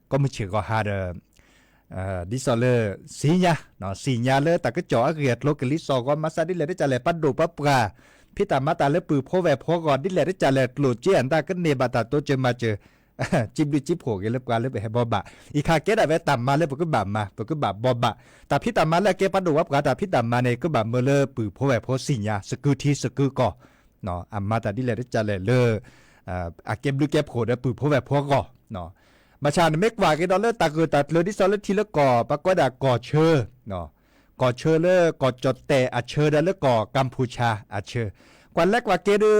ကီမုၢ်ဆ့ၣ်ဂီၤဟါဒီး ဒ်သိးလၢ စံညါ စံညါလၢတၢ်ကစီၣ်အဂ့ၢ်အကျိၤကလံၤစိးဂီၤ မၤစၢ်ဒ်လဲၣ်ဒ်လဲၣ် ပၢ်ဒိၣ်ပၢ်ပှၢ် ဖံးတၢ်မၤတၢ်လၢပုၢ်ဖိဝဲၢ်ဖိအဂီၢ် ဒ်လဲၣ်ဒ်လဲၣ် ကျိၣ်စ့အတၢ်ကန့ၢ်ဘၣ်တၢ်တိစၢၤမၤစၢၤ စံးဘျုးစံးဖှိၣ်ဂ့ၤလၢပှၤလၢပဟဲဘီဘၣ်, အံၤခါကဲဒၣ်ဝဲတၢ်မၤလၢပကဘၣ်မၤ ပကဘၣ်ဘီဘၣ်, တၢ်ဖံးတၢ်မၤလၢအကဲပှၤဒိၣ်ဝဲပှၤတၢ်ဖံးတၢ်မၤန့ၣ် ကဘၣ်မၢလၢပုၢ်ဖိဝဲၢ်ဖိသ့ၣ်ညါ သကုၤထံသကုၤကီၢ်, အမၤတၢ်ဒ်လဲၣ်ဒ်လဲၣ်လၢ အကဲဘျုးကဲဖှိၣ်ဒီးပုၢ်ဖိဝဲၢ်ဖိအဂီၢ်, ဘၣ်ဆၣ်နမ့ၢ်ကွၢ်က့ၤဒီးလၢတၢ်ဂၢၢ်တၢ်ကျၢၤဒ်သိးလၢထံလၢကီၢ် ပှၤကိးဝဲဒၣ်ကီၢ်ဆၢ ကီၢ်ဆၢလၢကီၢ်ကၠီၣ်တဲၣ်အဆၢဒီးလၢကီၢ်ကၣ်ဖူၣ်ဆၣ်အဆၢ, ကွၢ်လဲၤကွၢ်က့ၤဒီး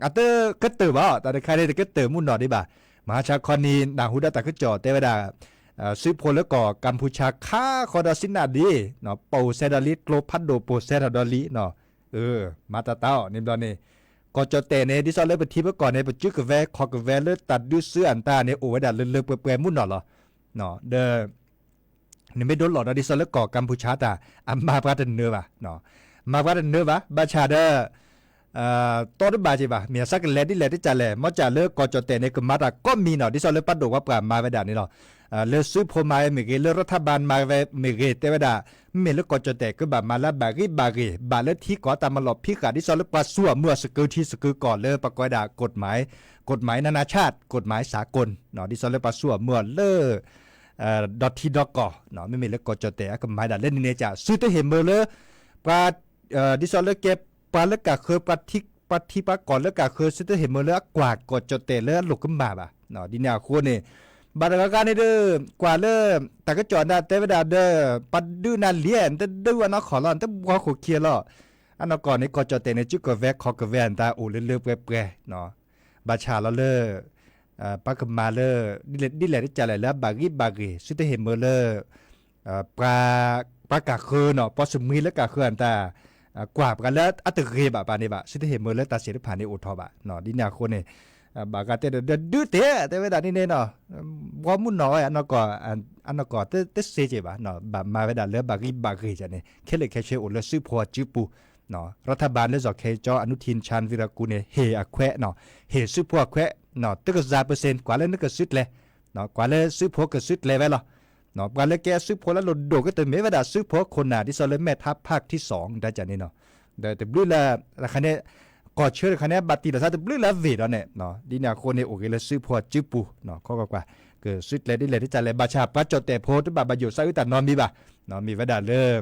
အတကတၢၢ်ဘၣ် တၢ်တခါန့ၣ်တကတၢၢ်မုၢ်နီၢ်ဒံးဘၣ်, မဟါဆါခီနံၤ နၢ်ဟူဒီးတၢ်ကစီၣ်တဲဝဲဒၣ် စုဖိလၢကီၢ်ကၣ်ဖူၣ်ဆၣ်ခါဃီဒီးစံးနၢ်ဒံး ပိာ်စဲဒီးလံ ကျိဖးဒိၣ်ပိာ်စဲထီၣ်ဒီးလံ, မၤတၢ်တၢ်အီၤန့ၣ်ဘျီန့ၣ်, ကီၢ်ကၠီၣ်တဲၣ်န့ၣ် ဒ်သိးလၢပထံပကီၢ်န့ၣ် ပစုကဝဲၤခီၣ်ကဝဲၤလၢတၢ်ဒုးစုအတၢ်န့ၣ် အိၣ်ဝဲဒၣ်လၢလၢပှဲၤပှဲၤမုၢ်နီၢ်လီၤ. ဒီး နမ့ၢ်ဒိလီၤဒီးဒ်သိးလၢကီၢ်ကၣ်ဖူၣ်ဆၣ်တၢ် အမၤပှၤတနၢၤဘၣ်, မၤပှၤတနၢၤဘၣ် ဘၣ်ဆၣ်ဒီး တီတဘၣ်က့ၤဘၣ် မ့ၢ်အစးကလဲၤဒ်လဲၣ်ဒ်လဲၣ် မ့ၢ်စးလၢကီၢ်ကၠီၣ်တဲၣ်န့ၣ် ကမၤတၢ်ကိးမံၤနီၤ ဒ်သိးလၢပှၤဒိၣ်ဝဲပှၤမၤဝဲဒၣ်န့ၣ်လီၤ. လၢစုဖိမၤဝဲမ့ၢ်ဂ့ၤ လၢရထဘၣ်မၤဝဲမ့ၢ်ဂ့ၤ တဲဝဲဒၣ် မ့မ့ၢ်လၢကီၢ်ကၠီၣ်တဲၣ် ကဘၣ်မၤလၢအဘၣ်ဂံၢ်ဘၣ်ဂ့ၤ ဘၣ်လၢထံကီၢ်တၢ်မၤလီၢ်ဖံးဃာ် ဒ်သိးလၢပှၤစူၢ်အီၤမုာ်အီၤ သကုၤထံသကုၤကီၢ်လၢပှၤကိးဝဲဒၣ် กฎหมาย กฎหมายนานาชาติ กฎหมายสากล ဒ်သိးလၢပှၤစူၢ်အီၤမုာ်အီၤလၢ ဒီးထံဒီးကီၢ် မ့မ့ၢ်လၢကီၢ်ကၠီၣ်တဲၣ် အကမၤဒၣ်လၢန့ၣ်န့ၣ် ကသုတဟ့ၣ်မၢလၢ ပှၤ ဒ်သိးလၢကဲ ပှၤလၢကၢ်ဃၢၤ ပှၤထံပှၤကီၢ်လၢကၢ်ဃၢၤ သုတဟ့ၣ်မၢလၢအကွၢ်ကီၢ်ကၠီၣ်တဲၣ်လၢအလိၣ်ကမၣ်ဘၣ်. ဒ်န့ၣ်အဃိန့ၣ် ဘၣ်တဂၤဂၤန့ၣ်ဒီး ကွၢ်လၢ တၢ်ကစီၣ်နၤတဲဝဲဒၣ်ဒီး ပှၤဒုးနၤလံ နတဒုးအနီၢ်ခီၣ်လီၤ နတဘှီခိၣ်ခံလီၤ. အနီၢ်ကီၢ်န့ၣ် ကီၢ်ကၠီၣ်တဲၣ်န့ၣ် စုကဝဲၤခီၣ်ကဝဲၤအတၢ်အိၣ်လၢလၢပှဲၤပှဲၤ ဘၣ်ဆၣ်လီၤလၢ ပှၤကမၤလၢ ဒ်လဲၣ်ဒ်လဲၣ်တကးလဲၣ်လၢအဘၣ်ဂံၢ်ဘၣ်ဂ့ၤ သုတဟ့ၣ်မၢလၢ ပှၤ ပှၤကၢ်ဃၢၤနီၤ ပှၤစမှံလၢကၢ်ဃၢၤအတၢ် ကွၢ်ပှၤလၢအတဂ့ၤဘၣ်ဘၣ်န့ၣ်ဘၣ် သုတဟ့ၣ်မၢလၢတၢ်သ့ၣ်တဖၣ်န့ၣ်အိၣ်ထီၣ်ဘၣ်. ဒ်န့ၣ်အဃိန့ၣ် ဘၣ်ဂၤတဲဒီး ဒုးတဲ တဲဝဲဒၣ်န့ၣ်န့ၣ်နီၤ ဘှီမုၢ်နီၢ်ဝဲ အနီၢ်ကီၢ်တစ့က့ၤဘၣ် ဘၣ်မၤဝဲဒၣ်လၢဘၣ်ဂံၢ်ဘၣ်ဂ့ၤန့ၣ် ခဲလၢာ်ခဲဆ့အိၣ်လၢစုဖိအစုပူၤ ရထဘၣ်လၢစီၤခဲကၠီ အနုထံၣ် ဆၣ်ဝံရကူၣ်န့ၣ် ဟ့ၣ်အခွဲး ဟ့ၣ်စုဖိအခွဲး တကစၢ်ပၢၢ်စ့ၣ် ကွၢ်လၢနကစုကျဲၤ ကွၢ်လၢစုဖိကစုကျဲၤဝဲလီၤ. ပှၤလၢကဲအစုဖိလၢလိၣ်ဒိၣ်ကတၢၢ်မ့ၢ်ဝဲဒၣ်စုဖိခိၣ်နၢ် ဒ်သိးလၢမဲၢ်ထါ ภาคที่สอง ဒ်န့ၣ်နီၤ ဒီးတဘျုးလၢ တခါန့ၣ် ကီၢ်ဆၢတခါန့ၣ် ဘၣ်တံၢ်လီၤသးတဘျုးလၢအဝ့ၢ်ဒီးန့ၣ် ဒ်န့ၣ်အဃိန့ၣ် အိၣ်ဂ့ၤလၢစုဖိအစုပူၤ ခီကွၢ်ကွၢ် ကစုကျဲၤဒ်လဲၣ်ဒ်လဲၣ် ဘၣ်ဆၣ်ပှၤကၠီၣ်တဲၣ်ဖိတဘၣ်ဘၣ်ယိၣ်စးအုးတၢ်နီတမံၤဘၣ် မ့ၢ်ဝဲဒၣ်လၢ ဒ်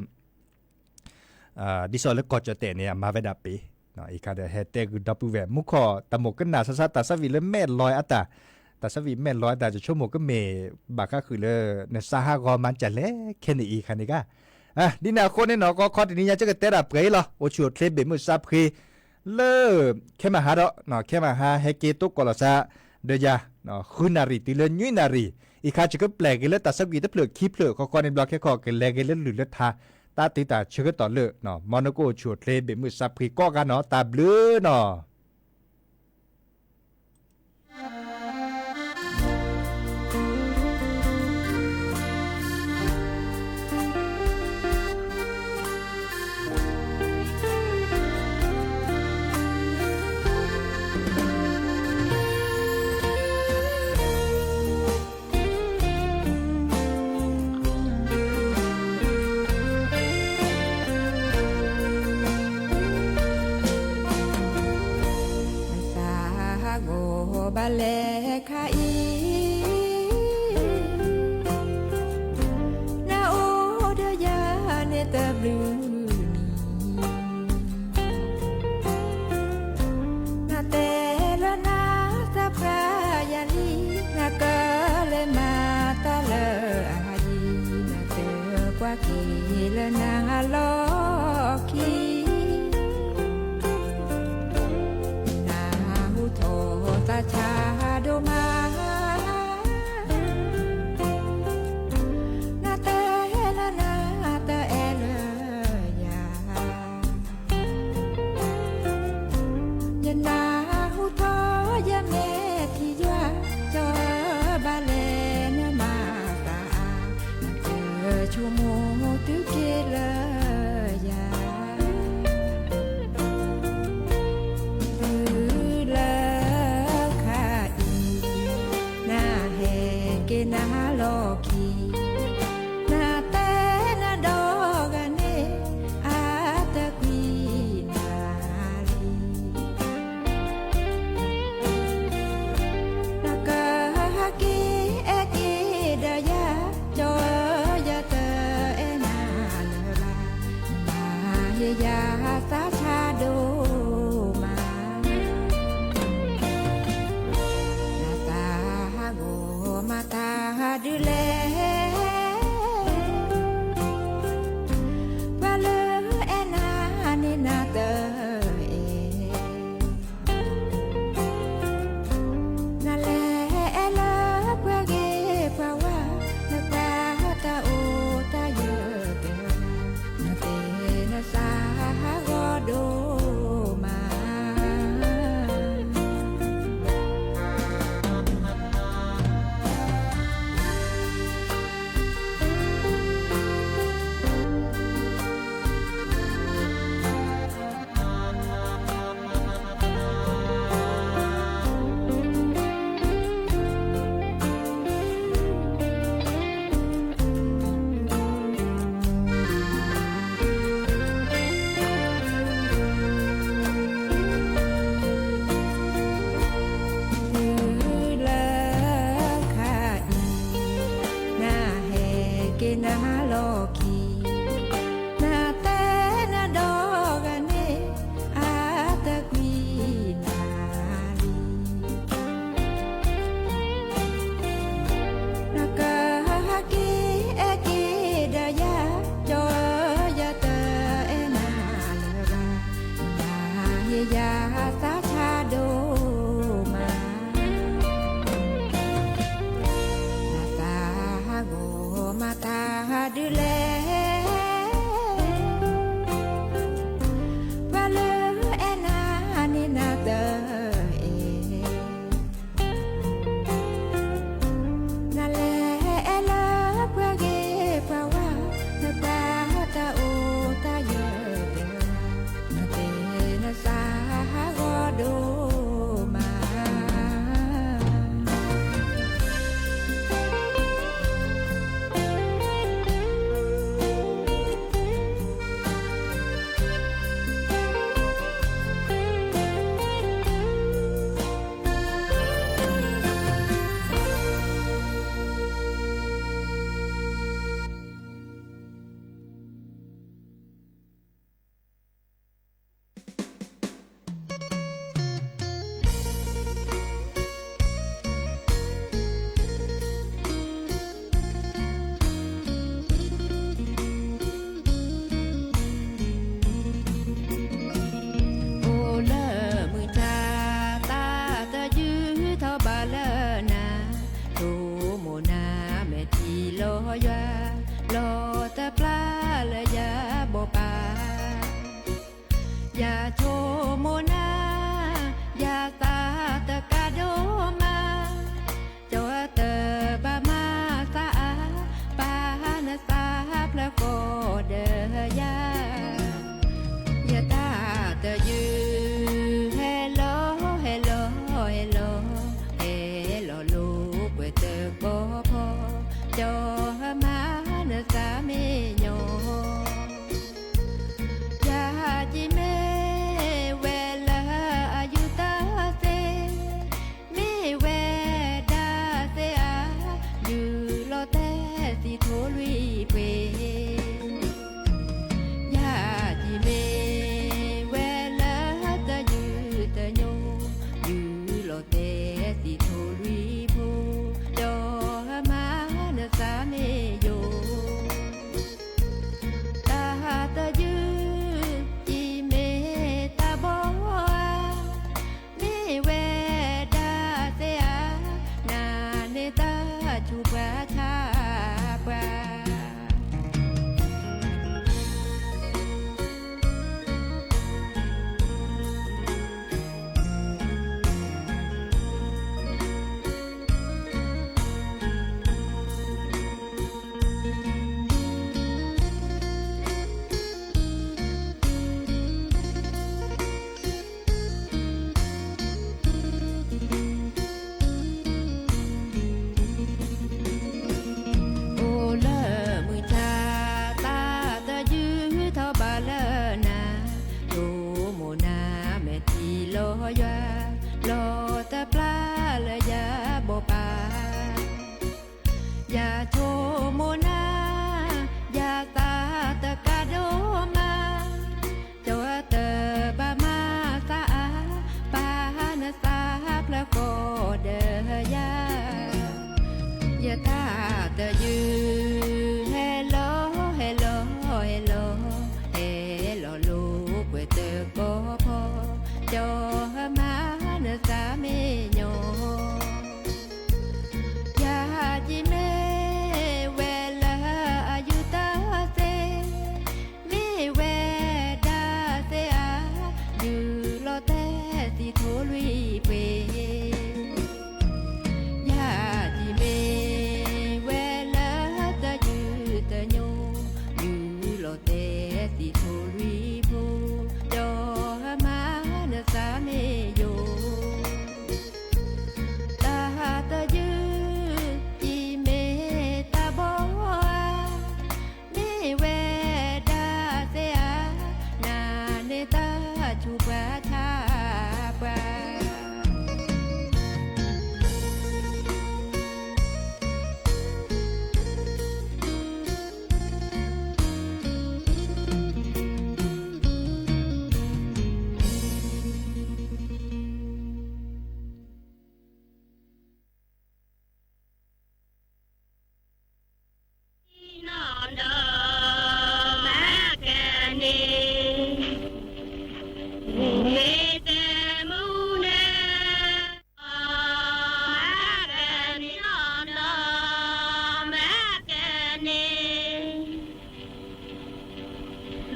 သိးလၢကီၢ်ကၠီၣ်တဲၣ်န့ၣ် အမၤဝဲဒၣ်ပ့ၤ အံၤခါဒီးဟဲတဲဂုာ်ဒီပုၢ်ဝဲၢ် မူခိၣ်တၢ်မိၣ်ကနၣ်ဆါဆါ တၢ်ဆါဝံၤလၢမဲာ်လီၤအတၢ် တၢ်ဆါဝံၤမဲာ်လီၤအတၢ် ယဆိကမိၣ်ကမ့ၢ် ဘၣ်ဃးဃုာ်လၢ နစါဟးဂီၤမၤစၢ်လဲၣ်ခဲန့ၣ်အံၤခါန့ၣ်ဂ့ၤ ဒ်န့ၣ်အဃိန့ၣ်နီၤ ကီခီတနံၤညါ ကကတဲဒၣ်ပှဲၤအံၤလီၤ အိၣ်ဆူၣ်အိၣ်ချ့ဘ့ၣ်မုၢ်ဆါဖှံ လၢ ခဲမဟါဒီး ခဲမဟါ ဟဲက့ၤတိကိးလီၤသး ဒီးယၤ ဃုနၣ်ရံၣ်တုၤလၢနွံနၣ်ရံၣ် အံၤခါ ယကပျဲၢ်က့ၤလၢတၢ်ဆၢကွံာ်တဖျၢၣ်ခံဖျၢၣ် ခီခီန့ၣ်ဘျီခဲခီ ကလဲၤက့ၤလၢလုၢ်လၢထါ တၢ်တုၤတၢ်ဆၢကတီၢ်လၢ မ်နကအိၣ်ဆူၣ်အိၣ်ချ့ဘ့ၣ်မုၢ်ဆါဖှံကိးဂၤနီၤ တၢ်ဘျုးနီၤ နသးဟးဂီၤဘၣ်လဲၣ်ခါအံၤ နအိၣ်ဒီးယၤန့ၣ်တဘျုးနံၤ နတဲလၢနသးပြးယၤလံ နကလဲၤမၤတၢ်လၢအယံၤ နတဲကွၢ်က့ၤလၢနလီၢ်ခံ နဟူထီၣ်သးဆါဒိၣ်မး နတဲလၢနတအဲၣ်လၢယၤ ယနၢ်ဟူထီၣ်ယမဲာ်ထံယွၤ ကၠီဘၣ်လဲၣ်နမၤသးအါ နတဆိကမိၣ်တုၤက့ၤလၢ ယသးဆါဒိၣ်မး, နသးဟးဂီၤမၤသးဒ်လဲၣ်, ပှၤလၢအဲၣ်နၤန့ၣ်နၤတအဲၣ် နလဲၤအဲၣ်လၢပှၤဂ့ၤပှၤဝါ, နပှၤတၢ်အိၣ်တၢ်ယၢၤတဂၤ, နသးနသးဟးဂီၤ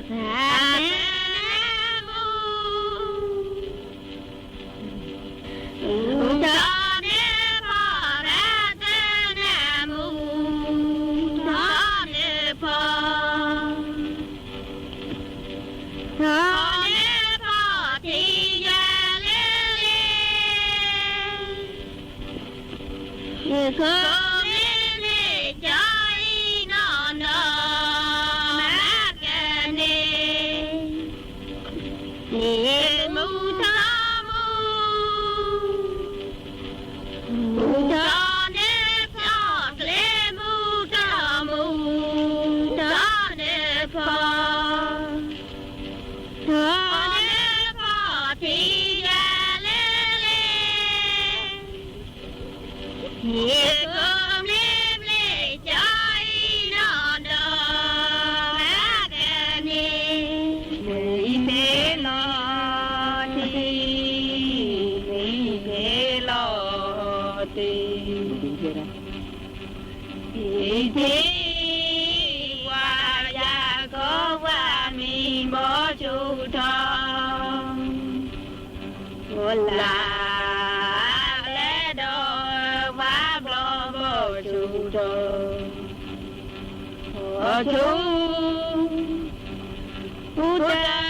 တၢ်သနၢၣ်မူ, မူထီၣ်န့ၢ်ဖီ, တၢ်သနၢၣ်မူ, ထီၣ်န့ၢ်ဖီ, ထီၣ်န့ၢ်ဖီ, ထံယဲၢ်လ့လ့ ယကမ့ၢ်မ့ၢ်ကၠီအံၤနီၢ်နီၢ်, မၤကန့ၢ်, န့ၢ်မူထီၣ်မူ, မူထီၣ်န့ၢ်ဖီ, ကျဲမူထီၣ်မူ, ထီၣ်န့ၢ်ဖီ, ထီၣ်န့ၢ်ဖီ, ထံယဲၢ်လ့လ့ ယကမ့ၢ်မ့ၢ်ကၠီအံၤနီၢ်နီၢ်, မၤကန့ၢ်, မ့ၢ်ဖဲလီၤတံၢ်, မ့ၢ်ဖဲလီၤတံၢ်, ယထံၣ်ဝၤယၤကိာ် ပှၤမံဘီဆူၣ်ထီၣ် အိၣ်လၢလဲၤဒီးပှၤဘျီဘီဆူၣ်ထီၣ်, အိၣ်ဆူၣ်, အိၣ်တရူးထံၣ်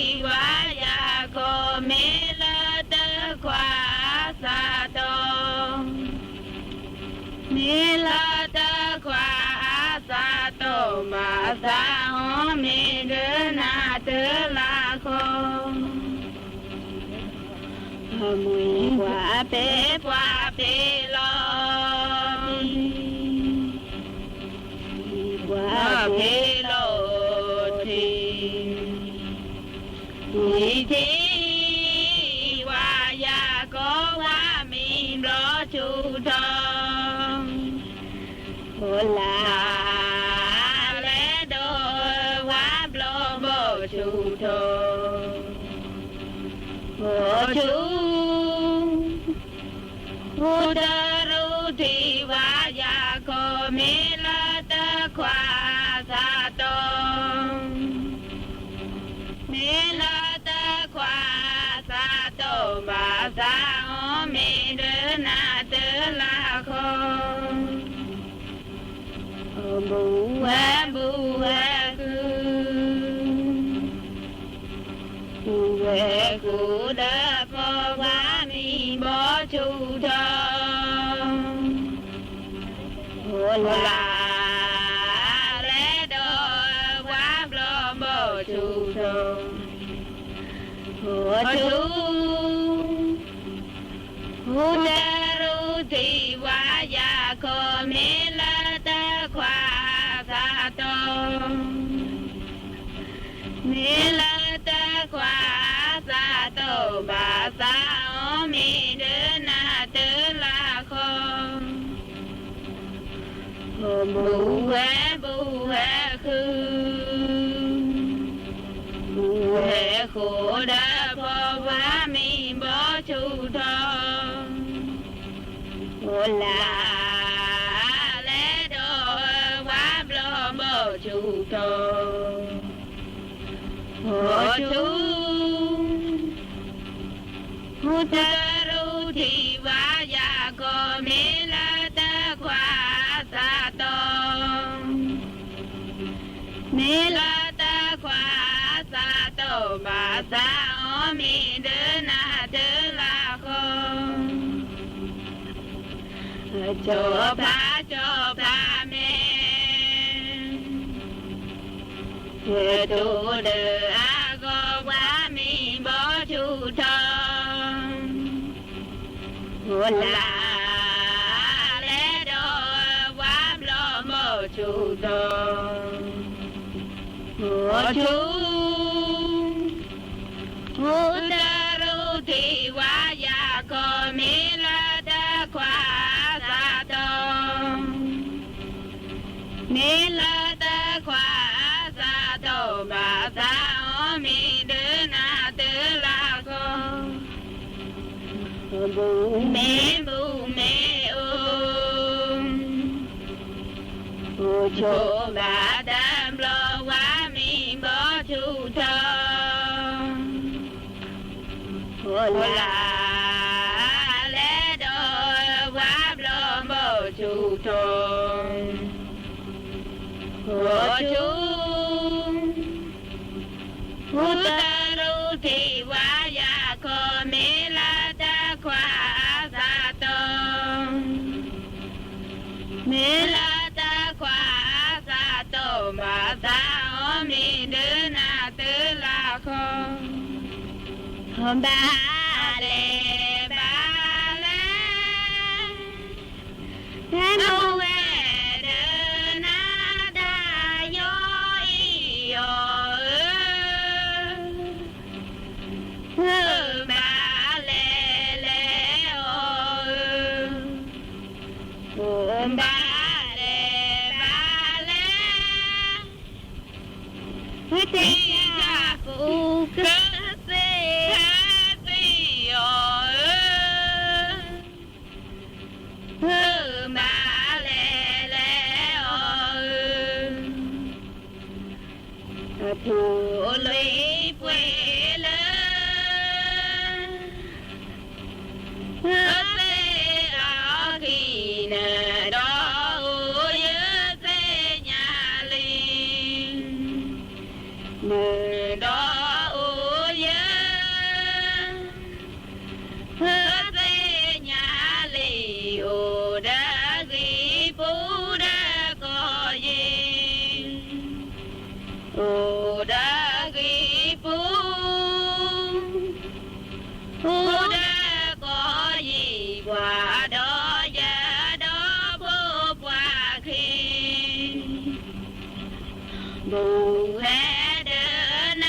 ဝၤယၤကိာ် မ့ၢ်လၢတခွါစးတီၢ် မ့ၢ်လၢတခွါစးတီၢ် ဘၣ်ဆၣ်အီၤမ့ၢ်ဒၢနၤတလးဃီ, အမ့ၢ်ပှၤဖဲပှၤဖဲလီၤတံၢ်, ပှၤဖဲလီၤတံၢ်, ယထံၣ်ဝၤယၤကိာ် ပှၤမံဘျီဆူၣ်ထီၣ် အိၣ်လၢလဲၤဒီးပှၤဘျီဘီဆူၣ်ထီၣ်, အိၣ်ဆူၣ်, အိၣ်တရူးထံၣ်ဝၤယၤကိာ် မ့ၢ်လၢတခွါစးတီၢ် မ့ၢ်လၢတခွါစးတီၢ် ဘၣ်ဆၣ်အီၤမ့ၢ်ဒၢနၤတလးဃီ, အဘူးဝဲဘူးဝဲဃုာ်, ဘူးဝဲဃုာ်ဒီးပှၤမံဘီဆူၣ်ထီၣ် အိၣ်လၢလဲၤဒီး ပှၤဘျီဘီဆူၣ်ထီၣ်, အိၣ်ဆူၣ်, အိၣ်တရူးထံၣ်ဝၤယၤကိာ် မ့ၢ်လၢတခွါစးတီၢ် မ့ၢ်လၢတခွါစးတီၢ် ဘၣ်ဆၣ်အီၤမ့ၢ်ဒၢနၤတလးဃီ, ဘူးဝဲဘူးဝဲဃုာ်, ဘူးဝဲဃုာ်ဒီးပှၤမံဘီဆူၣ်ထီၣ် အိၣ်လၢလဲၤဒီးပှၤဘျီဘီဆူၣ်ထီၣ်, အိၣ်ဆူၣ်, အိၣ်တရူးထံၣ်ဝၤယၤကိာ် မ့ၢ်လၢတခွါစးတီၢ် မ့ၢ်လၢတခွါစးတီၢ် ဘၣ်ဆၣ်အီၤမ့ၢ်ဒၢနၤတလးဃီ, ကၠီဖးကၠီဖးမဲာ် ယတိၢ်ဒီးအဂီၢ် ပှၤမံဘီဆူၣ်ထီၣ် အိၣ်လၢလဲၤဒီးပှၤဘျီဘီဆူၣ်ထီၣ်, အိၣ်ဆူၣ်, အိၣ်တရူးထံၣ်ဝၤယၤကိာ် မ့ၢ်လၢတခွါစးတီၢ် မ့ၢ်လၢတခွါစးတီၢ် ဘၣ်ဆၣ်အီၤမ့ၢ်ဒၢနၤတလးဃီ, ဘူးမ့ၢ်ဘူးမ့ၢ်အိၣ်, အိၣ်ဆိးဘၣ်တဘျီ ပှၤမံဘီ ဆူၣ်ထီၣ်, အိၣ်လၢ်လဲၤဒီးပှၤဘျီဘိဆူၣ်ထီၣ်, အိၣ်ဆူၣ် ဃုတရူးထံၣ်ဝါယၤခီ မ့ၢ်လၢတၢ်ခွါအသးတီ, မ့ၢ်လၢတၢ်ခွါအသးတီ ဘၣ်သးအီၤမ့ၢ်ဒုးနၤတုၤလၢဃီ, ဘၣ်လဲၤဘၣ်လဲၤ နဝဲဒၣ်နၤတၢ်ယီအံၤအီၤဧၢ, ဘၣ်လဲၤလဲၤအီၤဧၢ, ဘၣ်လဲၤဘၣ်လဲၤ တံၤကၢ်ပူၤကသ့ၣ်ဟဲသံအီၤဧၢ, ဘၣ်လဲၤလဲၤအီၤဧၢ, အထူၣ်အလွံၢ်ပှဲၤလၢ အသ့ၣ်အီၤခံနၤဒီးအိၣ်ယသ့ၣ်ညါလံ, နၤဒီးအိၣ်ယ အသ့ၣ်ညါလံ, အိၣ်ဒီးဂံၢ်ပူၤဒီးကီၢ်ယံၤ, အိၣ်ဒီးဂံၢ်ပူၤ အိၣ်ဒီးကီၢ်ယံၤ ပှၤဒီးယၤဒီးဖိပှၤခံ, ဘူးဟဲဒၢနၤ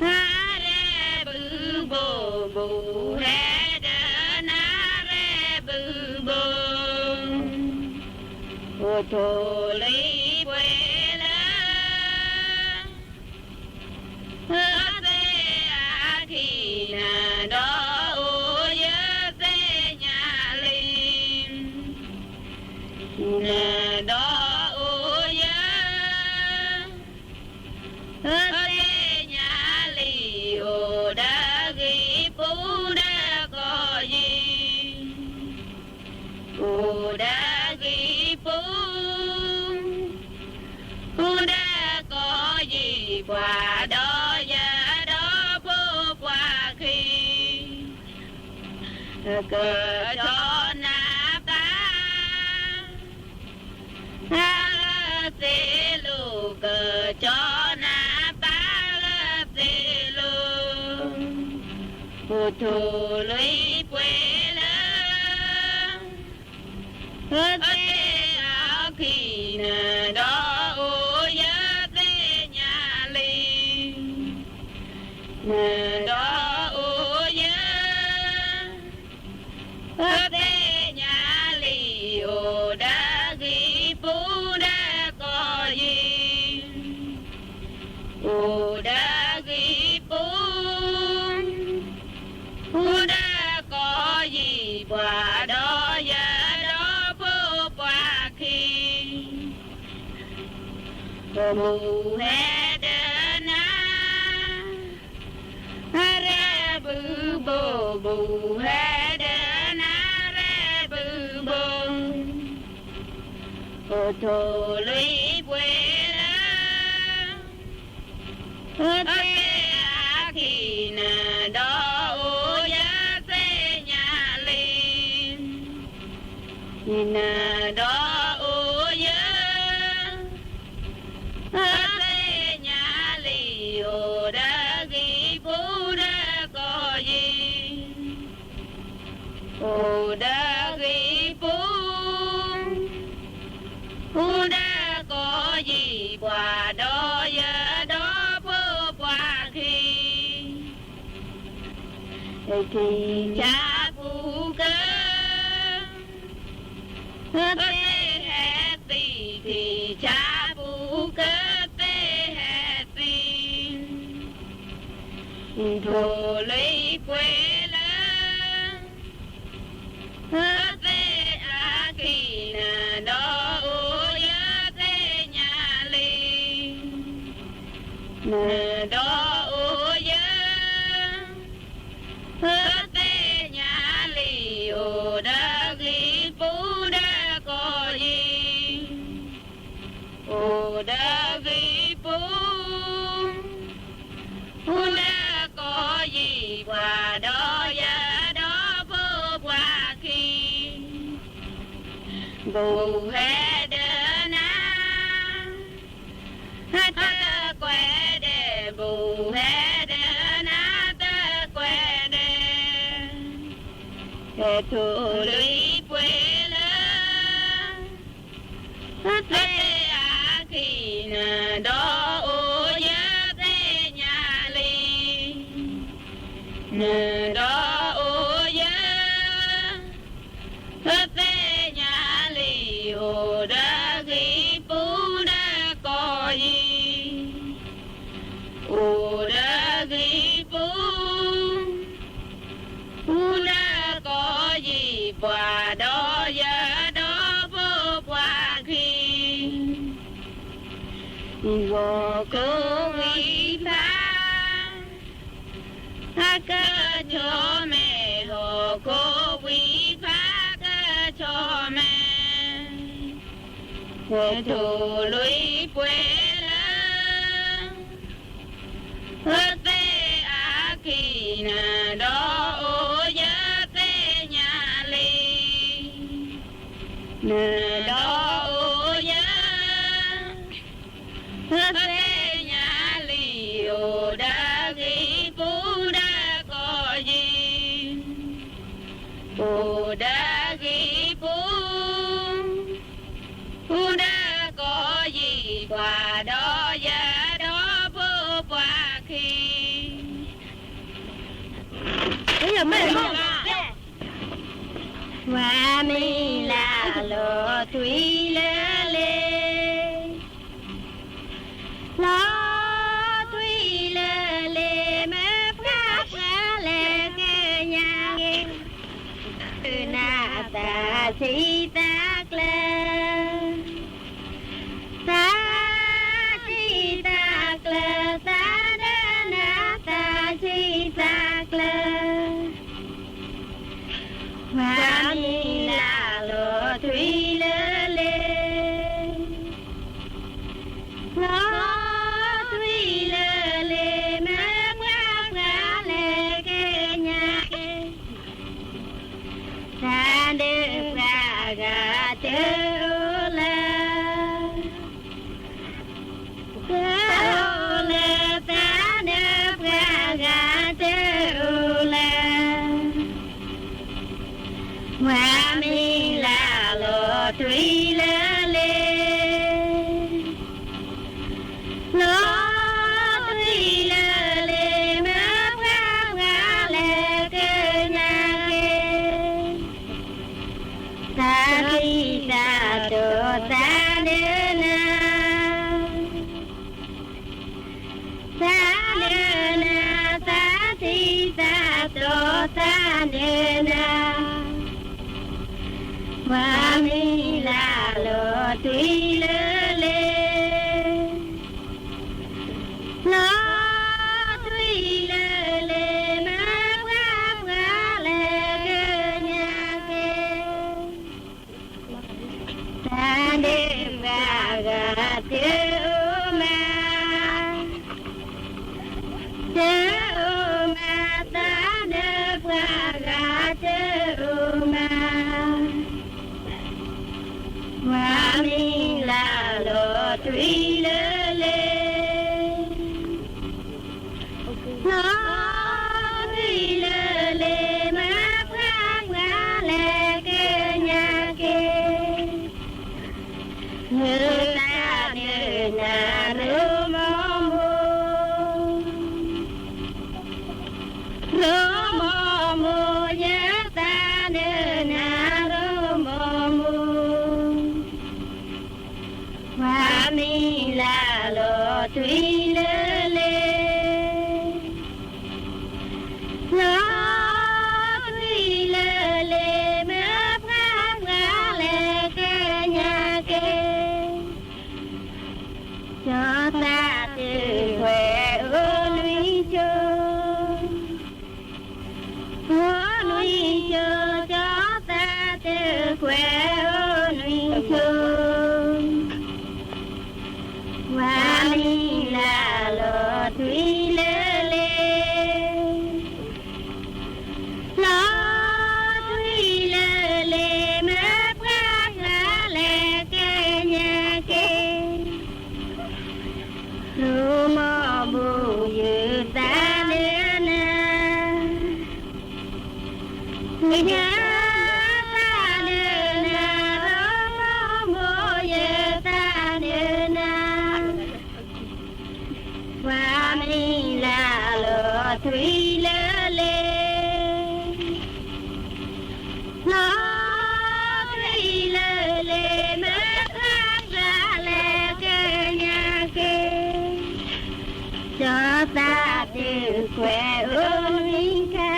အရဲၣ်ဘုဘိ, ဘူးဟဲဒၢနၤရဲၣ်ဘုဘိ, အိၣ်ထီၣ်လံပှဲၤလၢ အသ့ၣ်အခံနၤဒီးအိၣ်ယသ့ၣ်ညါလံ, နၤဒီးအိၣ်ယ အသ့ၣ်ညါလံ, အိၣ်ဒီးဂံၢ်ပူၤဒီးကီၢ်ယံၤ, အိၣ်ဒီးဂံၢ်ပူၤ အိၣ်ဒီးကီၢ်ယံၤ, ပှၤဒီးယၤဒီးဖိပှၤခံ, ကကၠီနၤပၢ် အသ့ၣ်လိၤ, ကကၠီနၤပၢ်လၢသ့ၣ်လိၤ, အိၣ်ထီၣ်လံပှဲၤလၢ အသ့ၣ်အခံနၤဒီးအိၣ်ယသ့ၣ်ညါလံ, နၤဒီးအိၣ်ယ အသ့ၣ်ညါလံ, အိၣ်ဒီးဂံၢ်ပူၤဒီးကီၢ်ယံၤ, အိၣ်ဒီးဂံၢ်ပူၤ အိၣ်ဒီးကီၢ်ယံၤ, ပှၤဒီးယၤဒီးဖိပှၤခံ, ဘူးဟဲဒၢနၤ အရဲၣ်ဘုဘိ, ဘူးဟဲဒၢနၤရဲၣ်ဘုဘိ, အိၣ်ထီၣ်လံပှဲၤလၢ အသ့ၣ်အခံနၤဒီးအိၣ်ယသ့ၣ်ညါလံ, နၤဒီးအိၣ်ယ အသ့ၣ်ညါလံ, အိၣ်ဒီးဂံၢ်ပူၤဒီးကီၢ်ယံၤ, အိၣ်ဒီးဂံၢ်ပူၤ အိၣ်ဒီးကီၢ်ယံၤ, ပှၤဒီးယၤဒီးဖိပှၤခံ, ထံဆးပူၤက သ့ၣ်ဟဲသံ, ထံဆးပူၤကသ့ၣ်ဟဲသံ, ထီၣ်လံပှဲၤလၢ အသ့ၣ်အခံနၤဒီးအိၣ်ယသ့ၣ်ညါလံ, နဒီးအိၣ်ယဲ, ပသ့ၣ်ညါလံ အိၣ်ဒီးဂံၢ်ပူၤဒီးကီၢ်ယံၤ, အိၣ်ဒီးဂံၢ်ပူၤ ပူၤဒီးကီၢ်ယံၤ ပှၤဒီးယၤဒီးဖိပှၤခံ, ဘူးဟဲဒၢနၤ တကွဲးဒဲး, ဘူးဟဲဒၢနၤတကွဲးဒဲး, ဟဲထိၣ်လွံၢ်ပှ့ၤလၢ သ့ၣ်အခံ နဒီးအိၣ်ယဲသ့ၣ်ညါလံ, နဒီးအိၣ်ယဲ ပသ့ၣ်ညါလံ အိၣ်ဒီးဂံၢ်ပူၤဒီးကီၢ်ယံၤ, အိၣ်ဒီးဂံၢ်ပူၤ ပူၤဒီးကီၢ်ယံၤ ပှၤဒီးယၤဒီးဖိပှၤခံ, ဂီၤကိးဝံၤဖး အကဆီၣ်မဲ, ဟီၣ်ခိးဝံၤဖးကဆီၣ်မဲ, ဟဲထိၣ်လွံၢ်ပှ့ၤလၢ ပသ့ၣ်အခံ နဒီးအိၣ်ယဲသ့ၣ်ညါလံ, နဒီးအိၣ်ယဲ ပသ့ၣ်ညါလံ အိၣ်ဒီးဂံၢ်ပူၤဒီးကီၢ်ယံၤ, အိၣ်ဒီးဂံၢ်ပူၤ ပူၤဒီးကီၢ်ယံၤ ပှၤဒီးယၤဒီးဖိပှၤခံ ပှၤမံၤလၢလီၤထွံလၢလ့, လီၤထွံလၢလ့ မ့ၢ်ပှၤပှၤလဲၤက့ၤ ညါက့ၤ နသးဆံးသးကျၢၤ, သးဆံးသးကျၢၤ သးဒၢနၤ သးဆံးသးကျၢၤ ပှၤမံၤလၢလီၤထွံလၢလ့, လီၤထွံလၢလ့ မ့ၢ်ပှၤပှၤလဲၤက့ၤ ညါက့ၤ သးဒၢပှၤဂၤတအိၣ်လၢၤ, တအိၣ်လၢၤ သးဒၢပှၤဂၤတအိၣ်လၢၤ, ပှၤမံၤလၢလီၤထွံလၢလ့, လီၤထွံလၢလ့ မ့ၢ်ပှၤပှၤလဲၤက့ၤ ညါက့ၤ သးဆံးသးကျၢၤ သးဒၢနၤ, သးဒၢနၤ သးဆံးသးကျၢၤ သးဒၢနၤ, ပှၤမံၤလၢလီၤထွံလၢလ့, လီၤထွံလၢလ့ မ့ၢ်ပှၤပှၤလဲၤက့ၤ ညါက့ၤ သးဒၢပှၤဂၤတအိၣ်မး, တအိၣ်မး သးဒၢပှၤဂၤတအိၣ်မး, ပှၤမံၤလၢလီၤထွံလၢလ့ လီၤထွံလၢလ့ မ့ၢ်ပှၤပှၤလဲၤက့ၤ ညါက့ၤ, မ့ၢ်သးဒၢနၤ ရိမိၢ်မိၢ်, ရိမိၢ်မိၢ် ယသးဒၢနၤ ရိမိၢ်မိၢ် ပှၤမံၤလၢလီၤထွံလၢလ့, လီၤထွံလၢလ့ မ့ၢ်ပှၤပှၤလဲၤက့ၤ ညါက့ၤ, ကၠီ ကၠီသးတခွဲးအိၣ်နွံဆိ, အိၣ်နွံဆိ, ကၠီသးတခွဲးအိၣ်နွံဆိ, ပှၤမံၤလၢလီၤထွံလၢလ့ လီၤထွံလၢလ့ မ့ၢ်ပှၤကျါလဲၤကညးက့ၤ, ရိမိၢ်ဘိယသးဒၢနၤ, ယသးဒၢနၤ, ရိမိၢ်ဘိယသးဒၢနၤ ပှၤမံၤလၢလီၤထွံလၢလ့, လီၤထွံလၢလ့ မ့ၢ်ပှၤကျါလဲၤကညးက့ၤ, ကၠီသးတခွဲးအိၣ်နွံခါ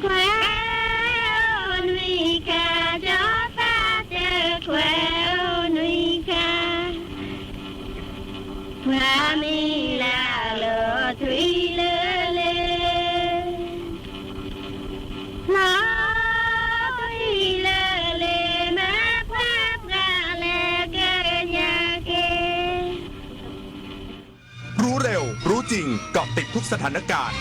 ခွဲးအိၣ်နွံခါ, ကၠီသးတခွဲးအိၣ်နွံခါ, ပှၤမံၤလၢလီၤထွံလၢလ့, လီၤထွံလၢလ့ မ့ၢ်ပှၤကျါလဲၤကညးက့ၤ, รู้เร็ว รู้จริง เกาะติดทุกสถานการณ์